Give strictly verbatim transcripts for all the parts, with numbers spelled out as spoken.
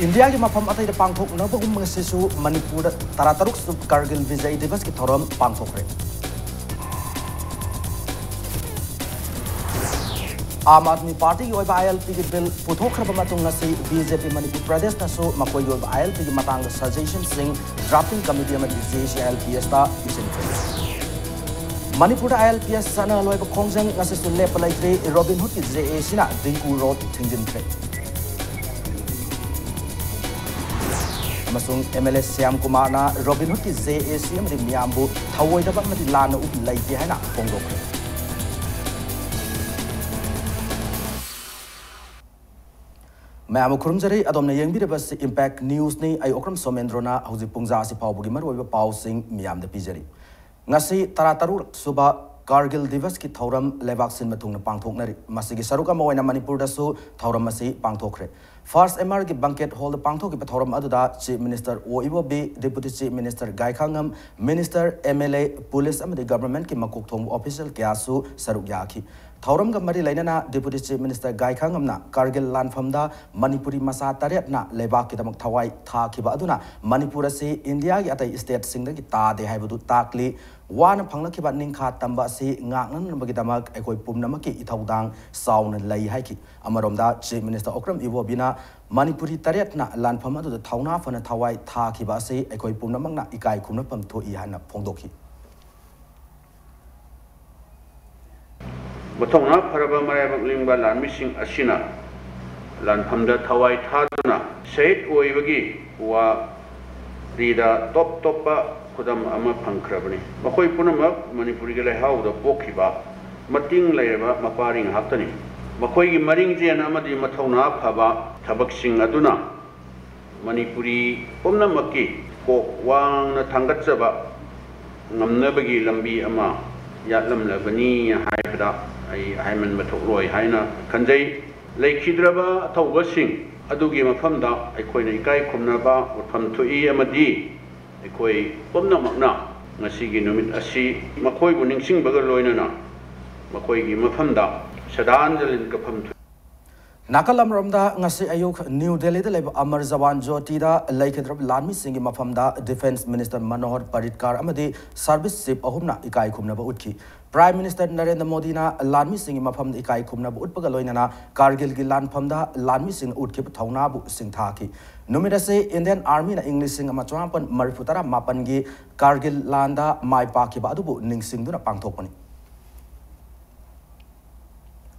ꯏꯟꯗꯤꯌꯥꯒꯤ ꯃꯐꯝ ꯑꯇꯩꯗ ꯄꯥꯡꯊꯣꯛꯅꯕꯒꯨꯝ ꯉꯁꯤꯁꯨ ꯃꯅꯤꯄꯨꯔꯗ ꯇꯔꯥꯇꯔꯨꯛ ꯁꯨꯕ ꯀꯥꯔꯒꯤꯜ ꯚꯤꯖꯌ ꯗꯤꯕꯁꯀꯤ ꯊꯧꯔꯝ ꯄꯥꯡꯊꯣꯛꯈ꯭ꯔꯦ꯫ ꯑꯥꯝ ꯑꯥꯗꯃꯤ ꯄꯥꯔꯇꯤꯒꯤ ꯑꯣꯏꯕ ꯑꯥꯏ ꯑꯦꯜ ꯄꯤꯒꯤ ꯕꯤꯜ ꯄꯨꯊꯣꯛꯈ꯭ꯔꯕ ꯃꯇꯨꯡ ꯉꯁꯤ ꯕꯤ ꯖꯦ ꯄꯤ ꯃꯅꯤꯄꯨꯔ ꯄ꯭ꯔꯗꯦꯁꯅꯁꯨ ꯃꯈꯣꯏꯒꯤ ꯑꯣꯏꯕ ꯑꯥꯏ ꯑꯦꯜ ꯄꯤꯒꯤ ꯃꯇꯥꯡꯗ ꯁꯖꯦꯁꯟꯁꯤꯡ ꯗ꯭ꯔꯥꯐꯇꯤꯡ ꯀꯃꯤꯇꯤ ꯑꯃꯗꯤ ꯖꯦ ꯑꯦ ꯁꯤ ꯑꯥꯏ ꯑꯦꯜ ꯄꯤ ꯑꯦꯁꯇ ꯄꯤꯁꯤꯟꯈ꯭ꯔꯦ꯫ ꯃꯅꯤꯄꯨꯔꯗ ꯑꯥꯏ ꯑꯦꯜ ꯄꯤ ꯑꯦꯁ ꯆꯠꯅ ꯂꯣꯏꯕ ꯈꯣꯡꯖꯪ ꯉꯁꯤꯁꯨ ꯂꯦꯞꯄ ꯂꯩꯇ꯭ꯔꯤ꯫ ꯔꯣꯕꯤꯟꯍꯨꯗꯀꯤ ꯖꯦ ꯑꯦ ꯁꯤꯅ ꯗꯤꯡꯀꯨ ꯔꯣꯗ ꯊꯤꯡꯖꯤꯟꯈ꯭ꯔꯦ꯫ ꯑꯃꯁꯨꯡ ꯑꯦꯝ ꯑꯦꯜ ꯑꯦ ꯁ꯭ꯌꯥꯝ ꯀꯨꯃꯥꯔꯅ ꯔꯣꯕꯤꯟꯍꯨꯗꯀꯤ ꯖꯦ ꯑꯦ ꯁꯤ ꯑꯃꯗꯤ ꯃꯤꯌꯥꯝꯕꯨ ꯊꯧꯑꯣꯏꯗꯕ ꯑꯃꯗꯤ ꯂꯥꯟꯅ ꯎꯕ ꯂꯩꯇꯦ ꯍꯥꯏꯅ ꯐꯣꯡꯗꯣꯛꯈ꯭ꯔꯦ꯫ ꯃꯌꯥꯝꯕꯨ ꯈꯨꯔꯨꯝꯖꯔꯤ꯫ ꯑꯗꯣꯝꯅ ꯌꯦꯡꯕꯤꯔꯤꯕꯁꯤ ꯏꯝꯄꯦꯛ ꯅ꯭ꯌꯨꯁꯅꯤ꯫ ꯑꯩ ꯑꯣꯀ꯭ꯔꯝ ꯁꯣꯃꯦꯟꯗ꯭ꯔꯣꯅ ꯍꯧꯖꯤꯛ ꯄꯨꯡꯖꯥ ꯑꯁꯤ ꯐꯥꯎꯕꯒꯤ ꯃꯔꯨꯑꯣꯏꯕ ꯄꯥꯎꯁꯤꯡ ꯃꯤꯌꯥꯝꯗ ꯄꯤꯖꯔꯤ꯫ ꯉꯁꯤ ꯇꯔꯥꯇꯔꯨꯛ ꯁꯨꯕ ꯀꯥꯔꯒꯤꯜ ꯗꯤꯕꯁꯀꯤ ꯊꯧꯔꯝ ꯂꯩꯕꯥꯛ ꯁꯤꯟꯕ ꯊꯨꯡꯅ ꯄꯥꯡꯊꯣꯛꯅꯔꯤ꯫ ꯃꯁꯤꯒꯤ ꯁꯔꯨꯛ ꯑꯃ ꯑꯣꯏꯅ ꯃꯅꯤꯄꯨꯔꯗꯁꯨ ꯊꯧꯔꯝ ꯑꯁꯤ ꯄꯥꯡꯊꯣꯛꯈ꯭ꯔꯦ꯫ ꯐꯥꯔꯁ ꯑꯦꯝ ꯑꯥꯔꯒꯤ ꯕꯪꯀꯦꯠ ꯍꯣꯜꯗ ꯄꯥꯡꯊꯣꯛꯈꯤꯕ ꯊꯧꯔꯝ ꯑꯗꯨꯗ chief minister O Ibobi, deputy chief minister Gaikhangam, minister, M L A, police ꯑꯃꯗꯤ ꯒꯚꯔꯟꯃꯦꯟꯠꯀꯤ ꯃꯀꯣꯛ ꯊꯣꯡꯕ ꯑꯣꯐꯤꯁꯤꯌꯦꯜ ꯀꯌꯥꯁꯨ ꯁꯔꯨꯛ ꯌꯥꯈꯤ꯫ ꯊꯧꯔꯝꯒ ꯃꯔꯤ ꯂꯩꯅꯅ ꯗꯦꯄꯨꯇꯤ ꯆꯤꯐ ꯃꯤꯅꯤꯁꯇꯔ ꯒꯥꯏꯈꯥꯉꯝꯅ ꯀꯥꯔꯒꯤꯜ ꯂꯥꯟꯐꯝꯗ ꯃꯅꯤꯄꯨꯔꯤ ꯃꯆꯥ ꯇꯔꯦꯠꯅ ꯂꯩꯕꯥꯛꯀꯤꯗꯃꯛ ꯊꯋꯥꯏ ꯊꯥꯈꯤꯕ ꯑꯗꯨꯅ ꯃꯅꯤꯄꯨꯔ ꯑꯁꯤ ꯏꯟꯗꯤꯌꯥꯒꯤ ꯑꯇꯩ ꯁ꯭ꯇꯦꯠꯁꯤꯡꯗꯒꯤ ꯇꯥꯗꯦ ꯍꯥꯏꯕꯗꯨ ꯇꯥꯛꯂꯤ꯫ ꯋꯥꯅ ꯐꯪꯂꯛꯈꯤꯕ ꯅꯤꯡꯈꯥ ꯇꯝꯕ ꯑꯁꯤ ꯉꯥꯛꯅꯅꯕꯒꯤꯗꯃꯛ ꯑꯩꯈꯣꯏ ꯄꯨꯝꯅꯃꯛꯀꯤ ꯏꯊꯧꯗꯥꯡ ꯆꯥꯎꯅ ꯂꯩ ꯍꯥꯏꯈꯤ꯫ ꯑꯃꯔꯣꯝꯗ ꯆꯤꯐ ꯃꯤꯅꯤꯁꯇꯔ ꯑꯣꯀ꯭ꯔꯝ ꯏꯕꯣꯕꯤꯅ ꯃꯅꯤꯄꯨꯔꯤ ꯇꯔꯦꯠꯅ ꯂꯥꯟꯐꯝ ꯑꯗꯨꯗ ꯊꯧꯅꯥ ꯐꯅ ꯊꯋꯥꯏ ꯊꯥꯈꯤꯕ ꯑꯁꯤ ꯑꯩꯈꯣꯏ ꯄꯨꯝꯅꯃꯛꯅ ꯏꯀꯥꯏ ꯈꯨꯝꯅꯐꯝ ꯊꯣꯛꯏ ꯍꯥꯏꯅ ꯐꯣꯡꯗꯣꯛꯈꯤ꯫ ꯃꯊꯧꯅꯥ ꯐꯔꯕ ꯃꯔꯥꯏꯕꯛ ꯂꯤꯡꯕ ꯂꯥꯟꯃꯤꯁꯤꯡ ꯑꯁꯤꯅ ꯂꯥꯟꯐꯝꯗ ꯊꯋꯥꯏ ꯊꯥꯗꯨꯅ ꯁꯍꯤꯗ ꯑꯣꯏꯕꯒꯤ ꯋꯥꯔꯤꯗ ꯇꯣꯞ ꯇꯣꯞꯄ ꯈꯨꯗꯝ ꯑꯃ ꯐꯪꯈ꯭ꯔꯕꯅꯤ꯫ ꯃꯈꯣꯏ ꯄꯨꯝꯅꯃꯛ ꯃꯅꯤꯄꯨꯔꯒꯤ ꯂꯩꯍꯥꯎꯗ ꯄꯣꯛꯈꯤꯕ ꯃꯇꯤꯡ ꯂꯩꯔꯕ ꯃꯄꯥꯔꯤ ꯉꯥꯛꯇꯅꯤ꯫ ꯃꯈꯣꯏꯒꯤ ꯃꯔꯤꯡꯖꯦꯟ ꯑꯃꯗꯤ ꯃꯊꯧꯅꯥ ꯐꯕ ꯊꯕꯛꯁꯤꯡ ꯑꯗꯨꯅ ꯃꯅꯤꯄꯨꯔꯤ ꯄꯨꯝꯅꯃꯛꯀꯤ ꯀꯣꯛ ꯋꯥꯡꯅ ꯊꯥꯡꯒꯠꯆꯕ ꯉꯝꯅꯕꯒꯤ ꯂꯝꯕꯤ ꯑꯃ ꯌꯥꯠꯂꯝꯂꯕꯅꯤ ꯍꯥꯏꯕꯗ ꯑꯩ ꯍꯥꯏꯃꯟꯕ ꯊꯣꯛꯂꯣꯏ ꯍꯥꯏꯅ ꯈꯟꯖꯩ꯫ ꯂꯩꯈꯤꯗ꯭ꯔꯕ ꯑꯊꯧꯕꯁꯤꯡ ꯑꯗꯨꯒꯤ ꯃꯐꯝꯗ ꯑꯩꯈꯣꯏꯅ ꯏꯀꯥꯏ ꯈꯨꯝꯅꯕ ꯎꯠꯐꯝ ꯊꯣꯛꯏ ꯑꯃꯗꯤ ꯑꯩꯈꯣꯏ ꯄꯨꯝꯅꯃꯛꯅ ꯉꯁꯤꯒꯤ ꯅꯨꯃꯤꯠ ꯑꯁꯤ ꯃꯈꯣꯏꯕꯨ ꯅꯤꯡꯁꯤꯡꯕꯒ ꯂꯣꯏꯅꯅ ꯃꯈꯣꯏꯒꯤ ꯃꯐꯝꯗ ꯁ꯭ꯔꯗꯥꯟꯖꯂꯤ ꯀꯠꯐꯝ ꯊꯣꯛꯏ꯫ ꯅꯥꯀꯜ ꯑꯃꯔꯣꯝꯗ, ꯉꯁꯤ ꯑꯌꯨꯛ ꯅ꯭ꯌꯨ ꯗꯦꯜꯂꯤꯗ ꯂꯩꯕ ꯑꯃꯔ ꯖꯋꯥꯟ ꯖꯣꯇꯤꯗ ꯂꯩꯈꯤꯗ꯭ꯔꯕ ꯂꯥꯟꯃꯤꯁꯤꯡꯒꯤ ꯃꯐꯝꯗ ꯗꯤꯐꯦꯟꯁ ꯃꯤꯅꯤꯁꯇꯔ ꯃꯅꯣꯍꯔ ꯄꯔꯤꯠꯀꯥꯔ ꯑꯃꯗꯤ ꯁꯔꯚꯤꯁ ꯆꯤꯐ ꯑꯍꯨꯝꯅ ꯏꯀꯥꯏ ꯈꯨꯝꯅꯕ ꯎꯠꯈꯤ꯫ ꯄ꯭ꯔꯥꯏꯝ ꯃꯤꯅꯤꯁꯇꯔ ꯅꯔꯦꯟꯗ꯭ꯔ ꯃꯣꯗꯤꯅ ꯂꯥꯟꯃꯤꯁꯤꯡꯒꯤ ꯃꯐꯝꯗ ꯏꯀꯥꯏ ꯈꯨꯝꯅꯕ ꯎꯠꯄꯒ ꯂꯣꯏꯅꯅ ꯀꯥꯔꯒꯤꯜꯒꯤ ꯂꯥꯟꯐꯝꯗ ꯂꯥꯟꯃꯤꯁꯤꯡꯅ ꯎꯠꯈꯤꯕ ꯊꯧꯅꯥꯕꯨ ꯁꯤꯡꯊꯥꯈꯤ꯫ ꯅꯨꯃꯤꯠ ꯑꯁꯤ ꯏꯟꯗꯤꯌꯟ ꯑꯥꯔꯃꯤꯅ ꯏꯪ ꯂꯤꯁꯤꯡ ꯑꯃ ꯆꯃꯥꯄꯟ ꯃꯔꯤꯐꯨ ꯇꯔꯥ ꯃꯥꯄꯟꯒꯤ ꯀꯥꯔꯒꯤꯜ ꯂꯥꯟꯗ ꯃꯥꯏ ꯄꯥꯛꯈꯤꯕ ꯑꯗꯨꯕꯨ ꯅꯤꯡꯁꯤꯡꯗꯨꯅ ꯄꯥꯡꯊꯣꯛꯄꯅꯤ꯫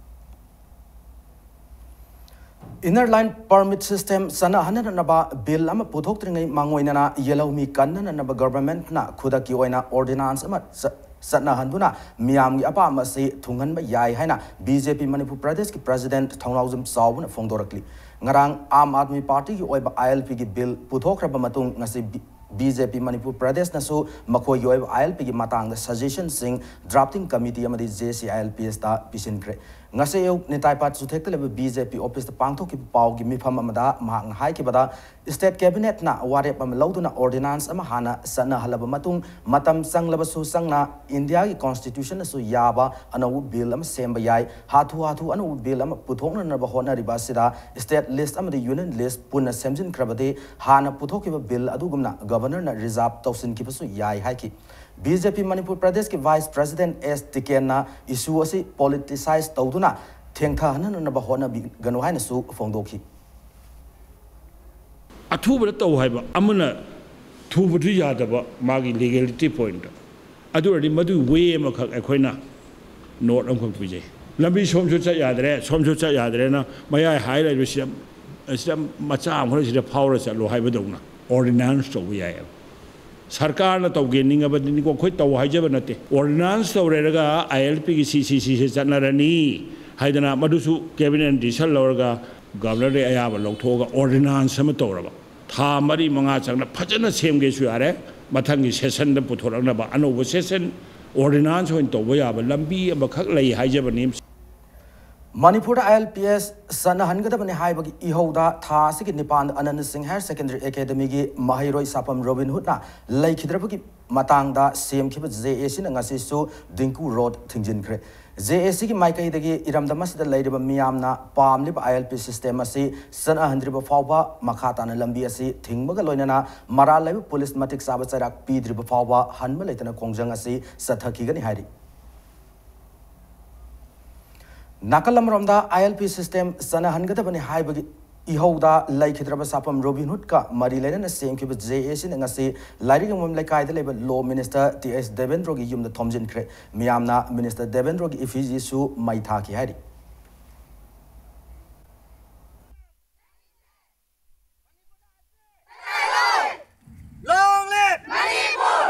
Inner Line Permit System ꯆꯠꯅꯍꯟꯅꯅꯕ ꯕꯤꯜ ꯑꯃ ꯄꯨꯊꯣꯛꯇ꯭ꯔꯤꯉꯩ ꯃꯥꯡꯑꯣꯏꯅꯅ ꯌꯦꯜꯍꯧꯃꯤ ꯀꯟꯅꯅꯕ ꯒꯚꯔꯟꯃꯦꯟꯠꯅ ꯈꯨꯗꯛꯀꯤ ꯑꯣꯏꯅ ꯑꯣꯔꯗꯤꯅꯥꯟꯁ ꯑꯃ ꯆ-, ꯆꯠꯅꯍꯟꯗꯨꯅ ꯃꯤꯌꯥꯝꯒꯤ ꯑꯄꯥꯝꯕ ꯑꯁꯤ ꯊꯨꯡꯍꯟꯕ ꯌꯥꯏ ꯍꯥꯏꯅ ꯕꯤ ꯖꯦ ꯄꯤ ꯃꯅꯤꯄꯨꯔ ꯄ꯭ꯔꯗꯦꯁꯀꯤ ꯄ꯭ꯔꯁꯤꯗꯦꯟꯠ ꯊꯧꯅꯥꯎꯖꯝ ꯆꯥꯎꯕꯅ ꯐꯣꯡꯗꯣꯔꯛꯂꯤ꯫ ꯉꯔꯥꯡ ꯑꯥꯝ ꯑꯥꯗꯃꯤ ꯄꯥꯔꯇꯤꯒꯤ ꯑꯣꯏꯕ ꯑꯥꯏ ꯑꯦꯜ ꯄꯤꯒꯤ ꯕꯤꯜ ꯄꯨꯊꯣꯛꯈ꯭ꯔꯕ ꯃꯇꯨꯡ ꯉꯁꯤ ꯕꯤ-, ꯕꯤ ꯖꯦ ꯄꯤ ꯃꯅꯤꯄꯨꯔ ꯄ꯭ꯔꯗꯦꯁꯅꯁꯨ ꯃꯈꯣꯏꯒꯤ ꯑꯣꯏꯕ ꯑꯥꯏ ꯑꯦꯜ ꯄꯤꯒꯤ ꯃꯇꯥꯡꯗ ꯁꯖꯦꯁꯟꯁꯤꯡ ꯗ꯭ꯔꯥꯐꯇꯤꯡ ꯀꯃꯤꯇꯤ ꯑꯃꯗꯤ ꯖꯦ ꯁꯤ ꯑꯥꯏ ꯑꯦꯜ ꯄꯤ ꯑꯦꯁꯇ ꯄꯤꯁꯤꯟꯈ꯭ꯔꯦ꯫ ꯉꯁꯤ ꯑꯌꯨꯛ ꯅꯤꯇꯥꯏꯄꯥꯠ ꯆꯨꯊꯦꯛꯇ ꯂꯩꯕ ꯕꯤ ꯖꯦ ꯄꯤ ꯑꯣꯐꯤꯁꯇ ꯄꯥꯡꯊꯣꯛꯈꯤꯕ ꯄꯥꯎꯒꯤ ꯃꯤꯐꯝ ꯑꯃꯗ ꯃꯍꯥꯛꯅ ꯍꯥꯏꯈꯤꯕꯗ, ꯁ꯭ꯇꯦꯠ ꯀꯦꯕꯤꯅꯦꯠꯅ ꯋꯥꯔꯦꯞ ꯑꯃ ꯂꯧꯗꯨꯅ ꯑꯣꯔꯗꯤꯅꯥꯟꯁ ꯑꯃ ꯍꯥꯟꯅ ꯆꯠꯅꯍꯜꯂꯕ ꯃꯇꯨꯡ, ꯃꯇꯝ ꯆꯪꯂꯕꯁꯨ ꯆꯪꯅ ꯏꯟꯗꯤꯌꯥꯒꯤ ꯀꯣꯟꯁꯇꯤꯇ꯭ꯌꯨꯁꯟꯅꯁꯨ ꯌꯥꯕ ꯑꯅꯧꯕ ꯕꯤꯜ ꯑꯃ ꯁꯦꯝꯕ ꯌꯥꯏ꯫ ꯍꯥꯊꯨ ꯍꯥꯊꯨ ꯑꯅꯧꯕ ꯕꯤꯜ ꯑꯃ ꯄꯨꯊꯣꯛꯅꯅꯕ ꯍꯣꯠꯅꯔꯤꯕ ꯑꯁꯤꯗ ꯁ꯭ꯇꯦꯠ ꯂꯤꯁ꯭ꯠ ꯑꯃꯗꯤ ꯌꯨꯅꯤꯌꯟ ꯂꯤꯁ꯭ꯠ ꯄꯨꯟꯅ ꯁꯦꯝꯖꯤꯟꯈ꯭ꯔꯕꯗꯤ ꯍꯥꯟꯅ ꯄꯨꯊꯣꯛꯈꯤꯕ ꯕꯤꯜ ꯑꯗꯨꯒꯨꯝꯅ ꯒꯚꯔꯅꯔꯅ ꯔꯤꯖꯥꯔꯚ ꯇꯧꯁꯤꯟꯈꯤꯕꯁꯨ ꯌꯥꯏ ꯍꯥꯏꯈꯤ꯫ ꯕꯤ ꯖꯦ ꯄꯤ ꯃꯅꯤꯄꯨꯔ ꯄ꯭ꯔꯗꯦꯁꯀꯤ ꯚꯥꯏꯁ ꯄ꯭ꯔꯁꯤꯗꯦꯟꯠ ꯑꯦꯁ ꯇꯤꯀꯦꯟꯅ ꯏꯁꯨ ꯑꯁꯤ ꯄꯣꯂꯤꯇꯤꯁꯥꯏꯖ ꯇꯧꯗꯨꯅ ꯊꯦꯡꯊꯍꯟꯅꯅꯕ ꯍꯣꯠꯅꯕꯤꯒꯅꯨ ꯍꯥꯏꯅꯁꯨ ꯐꯣꯡꯗꯣꯛꯈꯤ꯫ ꯑꯊꯨꯕꯗ ꯇꯧ ꯍꯥꯏꯕ ꯑꯃꯅ ꯊꯨꯕꯗꯨ ꯌꯥꯗꯕ ꯃꯥꯒꯤ ꯂꯤꯒꯦꯂꯤꯇꯤ ꯄꯣꯏꯟꯠꯇ꯫ ꯑꯗꯨ ꯑꯣꯏꯔꯗꯤ ꯃꯗꯨꯒꯤ ꯋꯦ ꯑꯃꯈꯛ ꯑꯩꯈꯣꯏꯅ ꯅꯣꯠ ꯑꯃꯈꯛ ꯄꯤꯖꯩ꯫ ꯂꯝꯕꯤ ꯁꯣꯝꯁꯨ ꯆꯠ ꯌꯥꯗ꯭ꯔꯦ, ꯁꯣꯝꯁꯨ ꯆꯠ ꯌꯥꯗ꯭ꯔꯦꯅ ꯃꯌꯥꯏ ꯍꯥꯏ ꯂꯩꯕꯁꯤꯗ, ꯑꯁꯤꯗ ꯃꯆꯥ ꯑꯃ ꯈꯔ ꯁꯤꯗ ꯐꯥꯎꯔ ꯆꯠꯂꯣ ꯍꯥꯏꯕꯗꯧꯅ ꯑꯣꯔꯗꯤꯅꯥꯟꯁ ꯇꯧꯕ ꯌꯥꯏꯑꯕ꯫ ꯁꯔꯀꯥꯔꯅ ꯇꯧꯒꯦ ꯅꯤꯡꯉꯕꯗꯤꯀꯣ, ꯑꯩꯈꯣꯏ ꯇꯧ ꯍꯥꯏꯖꯕ ꯅꯠꯇꯦ꯫ ꯑꯣꯔꯗꯤꯅꯥꯟꯁ ꯇꯧꯔꯦꯔꯒ ꯑꯥꯏ ꯑꯦꯜ ꯄꯤꯒꯤ ꯁꯤ ꯁꯤ ꯁꯤꯁꯦ ꯆꯠꯅꯔꯅꯤ ꯍꯥꯏꯗꯅ ꯃꯗꯨꯁꯨ ꯀꯦꯕꯤꯅꯦꯠꯅ ꯗꯤꯁꯤꯖꯟ ꯂꯧꯔꯒ ꯒꯚꯔꯅꯔꯗꯒꯤ ꯑꯌꯥꯕ ꯂꯧꯊꯣꯛꯑꯒ ꯑꯣꯔꯗꯤꯅꯥꯟꯁ ꯑꯃ ꯇꯧꯔꯕ꯫ ꯊꯥ ꯃꯔꯤ ꯃꯉꯥ ꯆꯪꯅ ꯐꯖꯅ ꯁꯦꯝꯒꯦꯁꯨ ꯌꯥꯔꯦ꯫ ꯃꯊꯪꯒꯤ ꯁꯦꯁꯟꯗ ꯄꯨꯊꯣꯔꯛꯅꯕ ꯑꯅꯧꯕ ꯁꯦꯁꯟ ꯑꯣꯔꯗꯤꯅꯥꯟꯁ ꯑꯣꯏꯅ ꯇꯧꯕ ꯌꯥꯕ ꯂꯝꯕꯤ ꯑꯃꯈꯛ ꯂꯩ ꯍꯥꯏꯖꯕꯅꯤ꯫ ꯃꯅꯤꯄꯨꯔꯗ ꯑꯥꯏ ꯑꯦꯜ ꯄꯤ ꯑꯦꯁ ꯆꯠꯅꯍꯟꯒꯗꯕꯅꯤ ꯍꯥꯏꯕꯒꯤ ꯏꯍꯧꯗ ꯊꯥ ꯑꯁꯤꯒꯤ ꯅꯤꯄꯥꯟꯗ ꯑꯅꯟꯗ ꯁꯤꯡ ꯍꯥꯌꯔ ꯁꯦꯀꯦꯟꯗꯔꯤ ꯑꯦꯀꯥꯗꯃꯤꯒꯤ ꯃꯍꯩꯔꯣꯏ ꯁꯥꯐꯝ ꯔꯣꯕꯤꯟ ꯍꯨꯗꯅ ꯂꯩꯈꯤꯗ꯭ꯔꯕꯒꯤ ꯃꯇꯥꯡꯗ ꯁꯦꯝꯈꯤꯕ ꯖꯦ ꯑꯦ ꯁꯤꯅ ꯉꯁꯤꯁꯨ ꯗꯤꯡꯀꯨ ꯔꯣꯗ ꯊꯤꯡꯖꯤꯟꯈ꯭ꯔꯦ꯫ ꯖꯦ ꯑꯦ ꯁꯤꯒꯤ ꯃꯥꯏꯀꯩꯗꯒꯤ ꯏꯔꯝꯗꯝ ꯑꯁꯤꯗ ꯂꯩꯔꯤꯕ ꯃꯤꯌꯥꯝꯅ ꯄꯥꯝꯂꯤꯕ ꯑꯥꯏ ꯑꯦꯜ ꯄꯤ ꯁꯤꯁꯇꯦꯝ ꯑꯁꯤ ꯆꯠꯅꯍꯟꯗ꯭ꯔꯤꯕ ꯐꯥꯎꯕ ꯃꯈꯥ ꯇꯥꯅ ꯂꯝꯕꯤ ꯑꯁꯤ ꯊꯤꯡꯕꯒ ꯂꯣꯏꯅꯅ ꯃꯔꯥꯜ ꯂꯩꯕ ꯄꯨꯂꯤꯁ ꯃꯇꯤꯛ ꯆꯥꯕ ꯆꯩꯔꯥꯛ ꯄꯤꯗ꯭ꯔꯤꯕ ꯐꯥꯎꯕ ꯍꯟꯕ ꯂꯩꯇꯅ ꯈꯣꯡꯖꯪ ꯑꯁꯤ ꯆꯠꯊꯈꯤꯒꯅꯤ ꯍꯥꯏꯔꯤ꯫ ꯅꯥꯀꯜ ꯑꯃꯔꯣꯝꯗ ꯑꯥꯏ ꯑꯦꯜ ꯄꯤ ꯁꯤꯁꯇꯦꯝ ꯆꯠꯅꯍꯟꯒꯗꯕꯅꯤ ꯍꯥꯏꯕꯒꯤ ꯏꯍꯧꯗ ꯂꯩꯈꯤꯗ꯭ꯔꯕ ꯁꯥꯐꯝ ꯔꯣꯕꯤꯟꯍꯨꯗꯀ ꯃꯔꯤ ꯂꯩꯅꯅ ꯁꯦꯝꯈꯤꯕ ꯖꯦ ꯑꯦ ꯁꯤꯅ ꯉꯁꯤ ꯂꯥꯏꯔꯤꯛ ꯌꯣꯟꯐꯝ ꯂꯩꯀꯥꯏꯗ ꯂꯩꯕ ꯂꯣ ꯃꯤꯅꯤꯁꯇꯔ ꯇꯤ ꯑꯦꯁ ꯗꯦꯕꯦꯟꯗ꯭ꯔꯣꯒꯤ ꯌꯨꯝꯗ ꯊꯣꯝꯖꯤꯟꯈ꯭ꯔꯦ꯫ ꯃꯤꯌꯥꯝꯅ ꯃꯤꯅꯤꯁꯇꯔ ꯗꯦꯕꯦꯟꯗ꯭ꯔꯣꯒꯤ ꯏꯐꯤꯖꯤꯁꯨ ꯃꯩ ꯊꯥꯈꯤ ꯍꯥꯏꯔꯤ꯫ Long live! Manipur!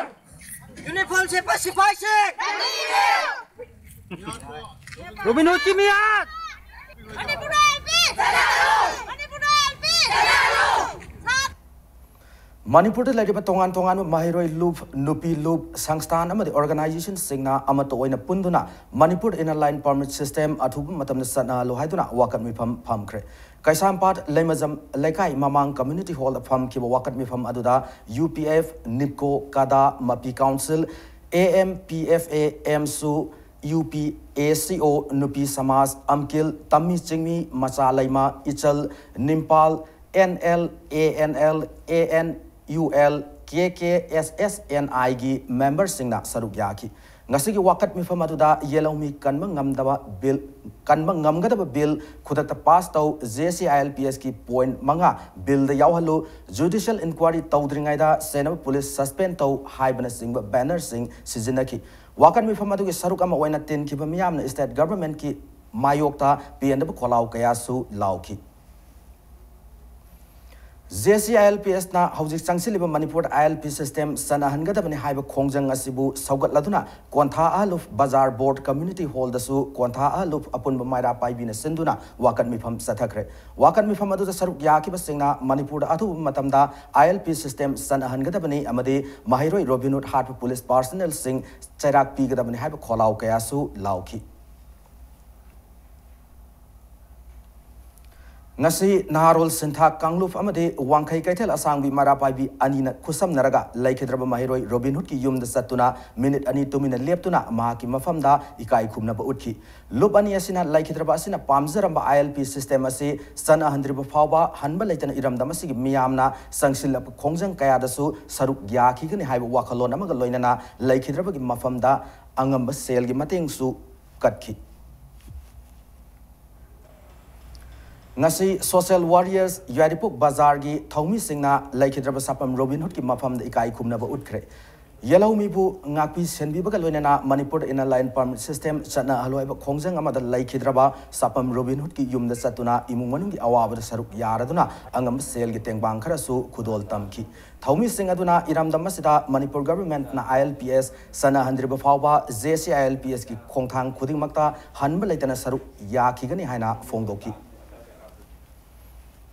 Uniform ꯁꯦꯠꯄ ꯁꯤꯐꯥꯏꯁꯤꯡ! ꯔꯣꯕꯤꯟꯍꯨꯗꯀꯤ ꯃꯤꯍꯥꯠ! ꯃꯅꯤꯄꯨꯔꯗ ꯑꯥꯏ ꯑꯦꯜ ꯄꯤ! ꯃꯅꯤꯄꯨꯔꯗ ꯑꯥꯏ ꯑꯦꯜ ꯄꯤ! ꯃꯅꯤꯄꯨꯔꯗ ꯂꯩꯔꯤꯕ ꯇꯣꯉꯥꯟ ꯇꯣꯉꯥꯟꯕ ꯃꯍꯩꯔꯣꯏ ꯂꯨꯞ, ꯅꯨꯄꯤ ꯂꯨꯞ, ꯁꯪꯁꯊꯥꯟ ꯑꯃꯗꯤ ꯑꯣꯔꯒꯅꯥꯏꯖꯦꯁꯟꯁꯤꯡꯅ ꯑꯃꯠꯇ ꯑꯣꯏꯅ ꯄꯨꯟꯗꯨꯅ Manipur inner line permit system ꯑꯊꯨꯕ ꯃꯇꯝꯗ ꯆꯠꯅꯍꯜꯂꯨ ꯍꯥꯏꯗꯨꯅ ꯋꯥꯀꯠ ꯃꯤꯐꯝ ꯐꯝꯈ꯭ꯔꯦ꯫ ꯀꯩꯁꯥꯝꯄꯥꯠ ꯂꯩꯃꯖꯝ ꯂꯩꯀꯥꯏ ꯃꯃꯥꯡ ꯀꯝꯃ꯭ꯌꯨꯅꯤꯇꯤ ꯍꯣꯜꯗ ꯐꯝꯈꯤꯕ ꯋꯥꯀꯠ ꯃꯤꯐꯝ ꯑꯗꯨꯗ ꯌꯨ ꯄꯤ ꯑꯦꯐ, ꯅꯤꯞꯀꯣ, ꯀꯗꯥ, ꯃꯄꯤ council, A M P F A, ꯑꯦꯝꯁꯨ, U P A C O, ꯅꯨꯄꯤ ꯁꯃꯥꯖ, ꯑꯝꯀꯤꯜ, ꯇꯝꯃꯤ ꯆꯤꯡꯃꯤ, ꯃꯆꯥ ꯂꯩꯃ, ꯏꯆꯜ, ꯅꯤꯝꯄꯥꯜ, N L, A N L, A N U L, K K S S N ꯑꯥꯏꯒꯤ ꯃꯦꯝꯕꯔꯁꯤꯡꯅ ꯁꯔꯨꯛ ꯌꯥꯈꯤ꯫ ꯉꯁꯤꯒꯤ ꯋꯥꯀꯠ ꯃꯤꯐꯝ ꯑꯗꯨꯗ ꯌꯦꯜꯍꯧꯃꯤ ꯀꯟꯕ ꯉꯝꯗꯕ ꯕꯤꯜ, ꯀꯟꯕ ꯉꯝꯒꯗꯕ ꯕꯤꯜ ꯈꯨꯗꯛꯇ ꯄꯥꯁ ꯇꯧ, J C I L P ꯑꯦꯁꯀꯤ ꯄꯣꯏꯟꯠ ꯃꯉꯥ ꯕꯤꯜꯗ ꯌꯥꯎꯍꯜꯂꯨ, ꯖꯨꯗꯤꯁꯤꯌꯦꯜ ꯏꯟꯀ꯭ꯋꯥꯔꯤ ꯇꯧꯗ꯭ꯔꯤꯉꯩꯗ ꯁꯦꯟꯅꯕ ꯄꯨꯂꯤꯁ ꯁꯁꯄꯦꯟ ꯇꯧ ꯍꯥꯏꯕꯅꯆꯤꯡꯕ ꯕꯦꯅꯔꯁꯤꯡ ꯁꯤꯖꯤꯟꯅꯈꯤ꯫ ꯋꯥꯀꯠ ꯃꯤꯐꯝ ꯑꯗꯨꯒꯤ ꯁꯔꯨꯛ ꯑꯃ ꯑꯣꯏꯅ ꯇꯤꯟꯈꯤꯕ ꯃꯤꯌꯥꯝꯅ ꯁ꯭ꯇꯦꯠ ꯒꯚꯔꯟꯃꯦꯟꯠꯀꯤ ꯃꯥꯌꯣꯛꯇ ꯄꯦꯟꯗꯕ ꯈꯣꯜꯂꯥꯎ ꯀꯌꯥꯁꯨ ꯂꯥꯎꯈꯤ꯫ ꯖꯦ ꯁꯤ ꯑꯥꯏ ꯑꯦꯜ ꯄꯤ ꯑꯦꯁꯅ ꯍꯧꯖꯤꯛ ꯆꯪꯁꯤꯜꯂꯤꯕ ꯃꯅꯤꯄꯨꯔꯗ ꯑꯥꯏ ꯑꯦꯜ ꯄꯤ ꯁꯤꯁꯇꯦꯝ ꯆꯠꯅꯍꯟꯒꯗꯕꯅꯤ ꯍꯥꯏꯕ ꯈꯣꯡꯖꯪ ꯑꯁꯤꯕꯨ ꯁꯧꯒꯠꯂꯗꯨꯅ ꯀꯣꯟꯊꯥ ꯑꯍꯂꯨꯞ ꯕꯖꯥꯔ ꯕꯣꯔꯗ ꯀꯝꯃ꯭ꯌꯨꯅꯤꯇꯤ ꯍꯣꯜꯗꯁꯨ ꯀꯣꯟꯊꯥ ꯑꯍꯂꯨꯞ ꯑꯄꯨꯟꯕ ꯃꯩꯔꯥ ꯄꯥꯏꯕꯤꯅ ꯁꯤꯟꯗꯨꯅ ꯋꯥꯀꯠ ꯃꯤꯐꯝ ꯆꯠꯊꯈ꯭ꯔꯦ꯫ ꯋꯥꯀꯠ ꯃꯤꯐꯝ ꯑꯗꯨꯗ ꯁꯔꯨꯛ ꯌꯥꯈꯤꯕꯁꯤꯡꯅ ꯃꯅꯤꯄꯨꯔꯗ ꯑꯊꯨꯕ ꯃꯇꯝꯗ ꯑꯥꯏ ꯑꯦꯜ ꯄꯤ ꯁꯤꯁꯇꯦꯝ ꯆꯠꯅꯍꯟꯒꯗꯕꯅꯤ ꯑꯃꯗꯤ ꯃꯍꯩꯔꯣꯏ ꯔꯣꯕꯤꯟꯍꯨꯗ ꯍꯥꯠꯄ ꯄꯨꯂꯤꯁ ꯄꯥꯔꯁꯅꯦꯜꯁꯤꯡ ꯆꯩꯔꯥꯛ ꯄꯤꯒꯗꯕꯅꯤ ꯍꯥꯏꯕ ꯈꯣꯜꯂꯥꯎ ꯀꯌꯥꯁꯨ ꯂꯥꯎꯈꯤ꯫ ꯉꯁꯤ ꯅꯍꯥꯔꯣꯜ ꯁꯤꯟꯊꯥ ꯀꯥꯡꯂꯨꯞ ꯑꯃꯗꯤ ꯋꯥꯡꯈꯩ ꯀꯩꯊꯦꯜ ꯑꯁꯥꯡꯕꯤ ꯃꯩꯔꯥ ꯄꯥꯏꯕꯤ ꯑꯅꯤꯅ ꯈꯨꯠꯁꯝꯅꯔꯒ ꯂꯩꯈꯤꯗ꯭ꯔꯕ ꯃꯍꯩꯔꯣꯏ ꯔꯣꯕꯤꯟ ꯍꯨꯗꯀꯤ ꯌꯨꯝꯗ ꯆꯠꯇꯨꯅ ꯃꯤꯅꯤꯠ ꯑꯅꯤ ꯇꯨꯃꯤꯟꯅ ꯂꯦꯞꯇꯨꯅ ꯃꯍꯥꯛꯀꯤ ꯃꯐꯝꯗ ꯏꯀꯥꯏ ꯈꯨꯝꯅꯕ ꯎꯠꯈꯤ꯫ ꯂꯨꯞ ꯑꯅꯤ ꯑꯁꯤꯅ ꯂꯩꯈꯤꯗ꯭ꯔꯕ ꯑꯁꯤꯅ ꯄꯥꯝꯖꯔꯝꯕ ILP system ꯑꯁꯤ ꯆꯠꯅꯍꯟꯗ꯭ꯔꯤꯕ ꯐꯥꯎꯕ ꯍꯟꯕ ꯂꯩꯇꯅ ꯏꯔꯝꯗꯝ ꯑꯁꯤꯒꯤ ꯃꯤꯌꯥꯝꯅ ꯆꯪꯁꯤꯜꯂꯛꯄ ꯈꯣꯡꯖꯪ ꯀꯌꯥꯗꯁꯨ ꯁꯔꯨꯛ ꯌꯥꯈꯤꯒꯅꯤ ꯍꯥꯏꯕ ꯋꯥꯈꯜꯂꯣꯟ ꯑꯃꯒ ꯂꯣꯏꯅꯅ ꯂꯩꯈꯤꯗ꯭ꯔꯕꯒꯤ ꯃꯐꯝꯗ ꯑꯉꯝꯕ ꯁꯦꯜꯒꯤ ꯃꯇꯦꯡꯁꯨ ꯀꯠꯈꯤ꯫ ꯉꯁꯤ social warriors ꯌꯥꯏꯔꯤꯄꯣꯛ ꯕꯖꯥꯔꯒꯤ ꯊꯧꯃꯤꯁꯤꯡꯅ ꯂꯩꯈꯤꯗ꯭ꯔꯕ ꯁꯥꯄꯝ ꯔꯣꯕꯤꯟ ꯍꯨꯗꯀꯤ ꯃꯐꯝꯗ ꯏꯀꯥꯏ ꯈꯨꯝꯅꯕ ꯎꯠꯈ꯭ꯔꯦ꯫ ꯌꯦꯜꯍꯧꯃꯤꯕꯨ ꯉꯥꯛꯄꯤ ꯁꯦꯟꯕꯤꯕꯒ ꯂꯣꯏꯅꯅ ꯃꯅꯤꯄꯨꯔꯗ inner line permit system ꯆꯠꯅꯍꯜꯂꯣ ꯍꯥꯏꯕ ꯈꯣꯡꯖꯪ ꯑꯃꯗ ꯂꯩꯈꯤꯗ꯭ꯔꯕ ꯁꯥꯄꯝ ꯔꯣꯕꯤꯟ ꯍꯨꯗꯀꯤ ꯌꯨꯝꯗ ꯆꯠꯇꯨꯅ ꯏꯃꯨꯡ ꯃꯅꯨꯡꯒꯤ ꯑꯋꯥꯕꯗ ꯁꯔꯨꯛ ꯌꯥꯔꯗꯨꯅ ꯑꯉꯝꯕ ꯁꯦꯜꯒꯤ ꯇꯦꯡꯕꯥꯡ ꯈꯔꯁꯨ ꯈꯨꯗꯣꯜ ꯇꯝꯈꯤ꯫ ꯊꯧꯃꯤꯁꯤꯡ ꯑꯗꯨꯅ ꯏꯔꯝꯗꯝ ꯑꯁꯤꯗ ꯃꯅꯤꯄꯨꯔ governmentꯅ ILPS ꯆꯠꯅꯍꯟꯗ꯭ꯔꯤꯕ ꯐꯥꯎꯕ JCILPSꯀꯤ ꯈꯣꯡꯊꯥꯡ ꯈꯨꯗꯤꯡꯃꯛꯇ ꯍꯟꯕ ꯂꯩꯇꯅ ꯁꯔꯨꯛ ꯌꯥꯈꯤꯒꯅꯤ ꯍꯥꯏꯅ ꯐꯣꯡꯗꯣꯛꯈꯤ꯫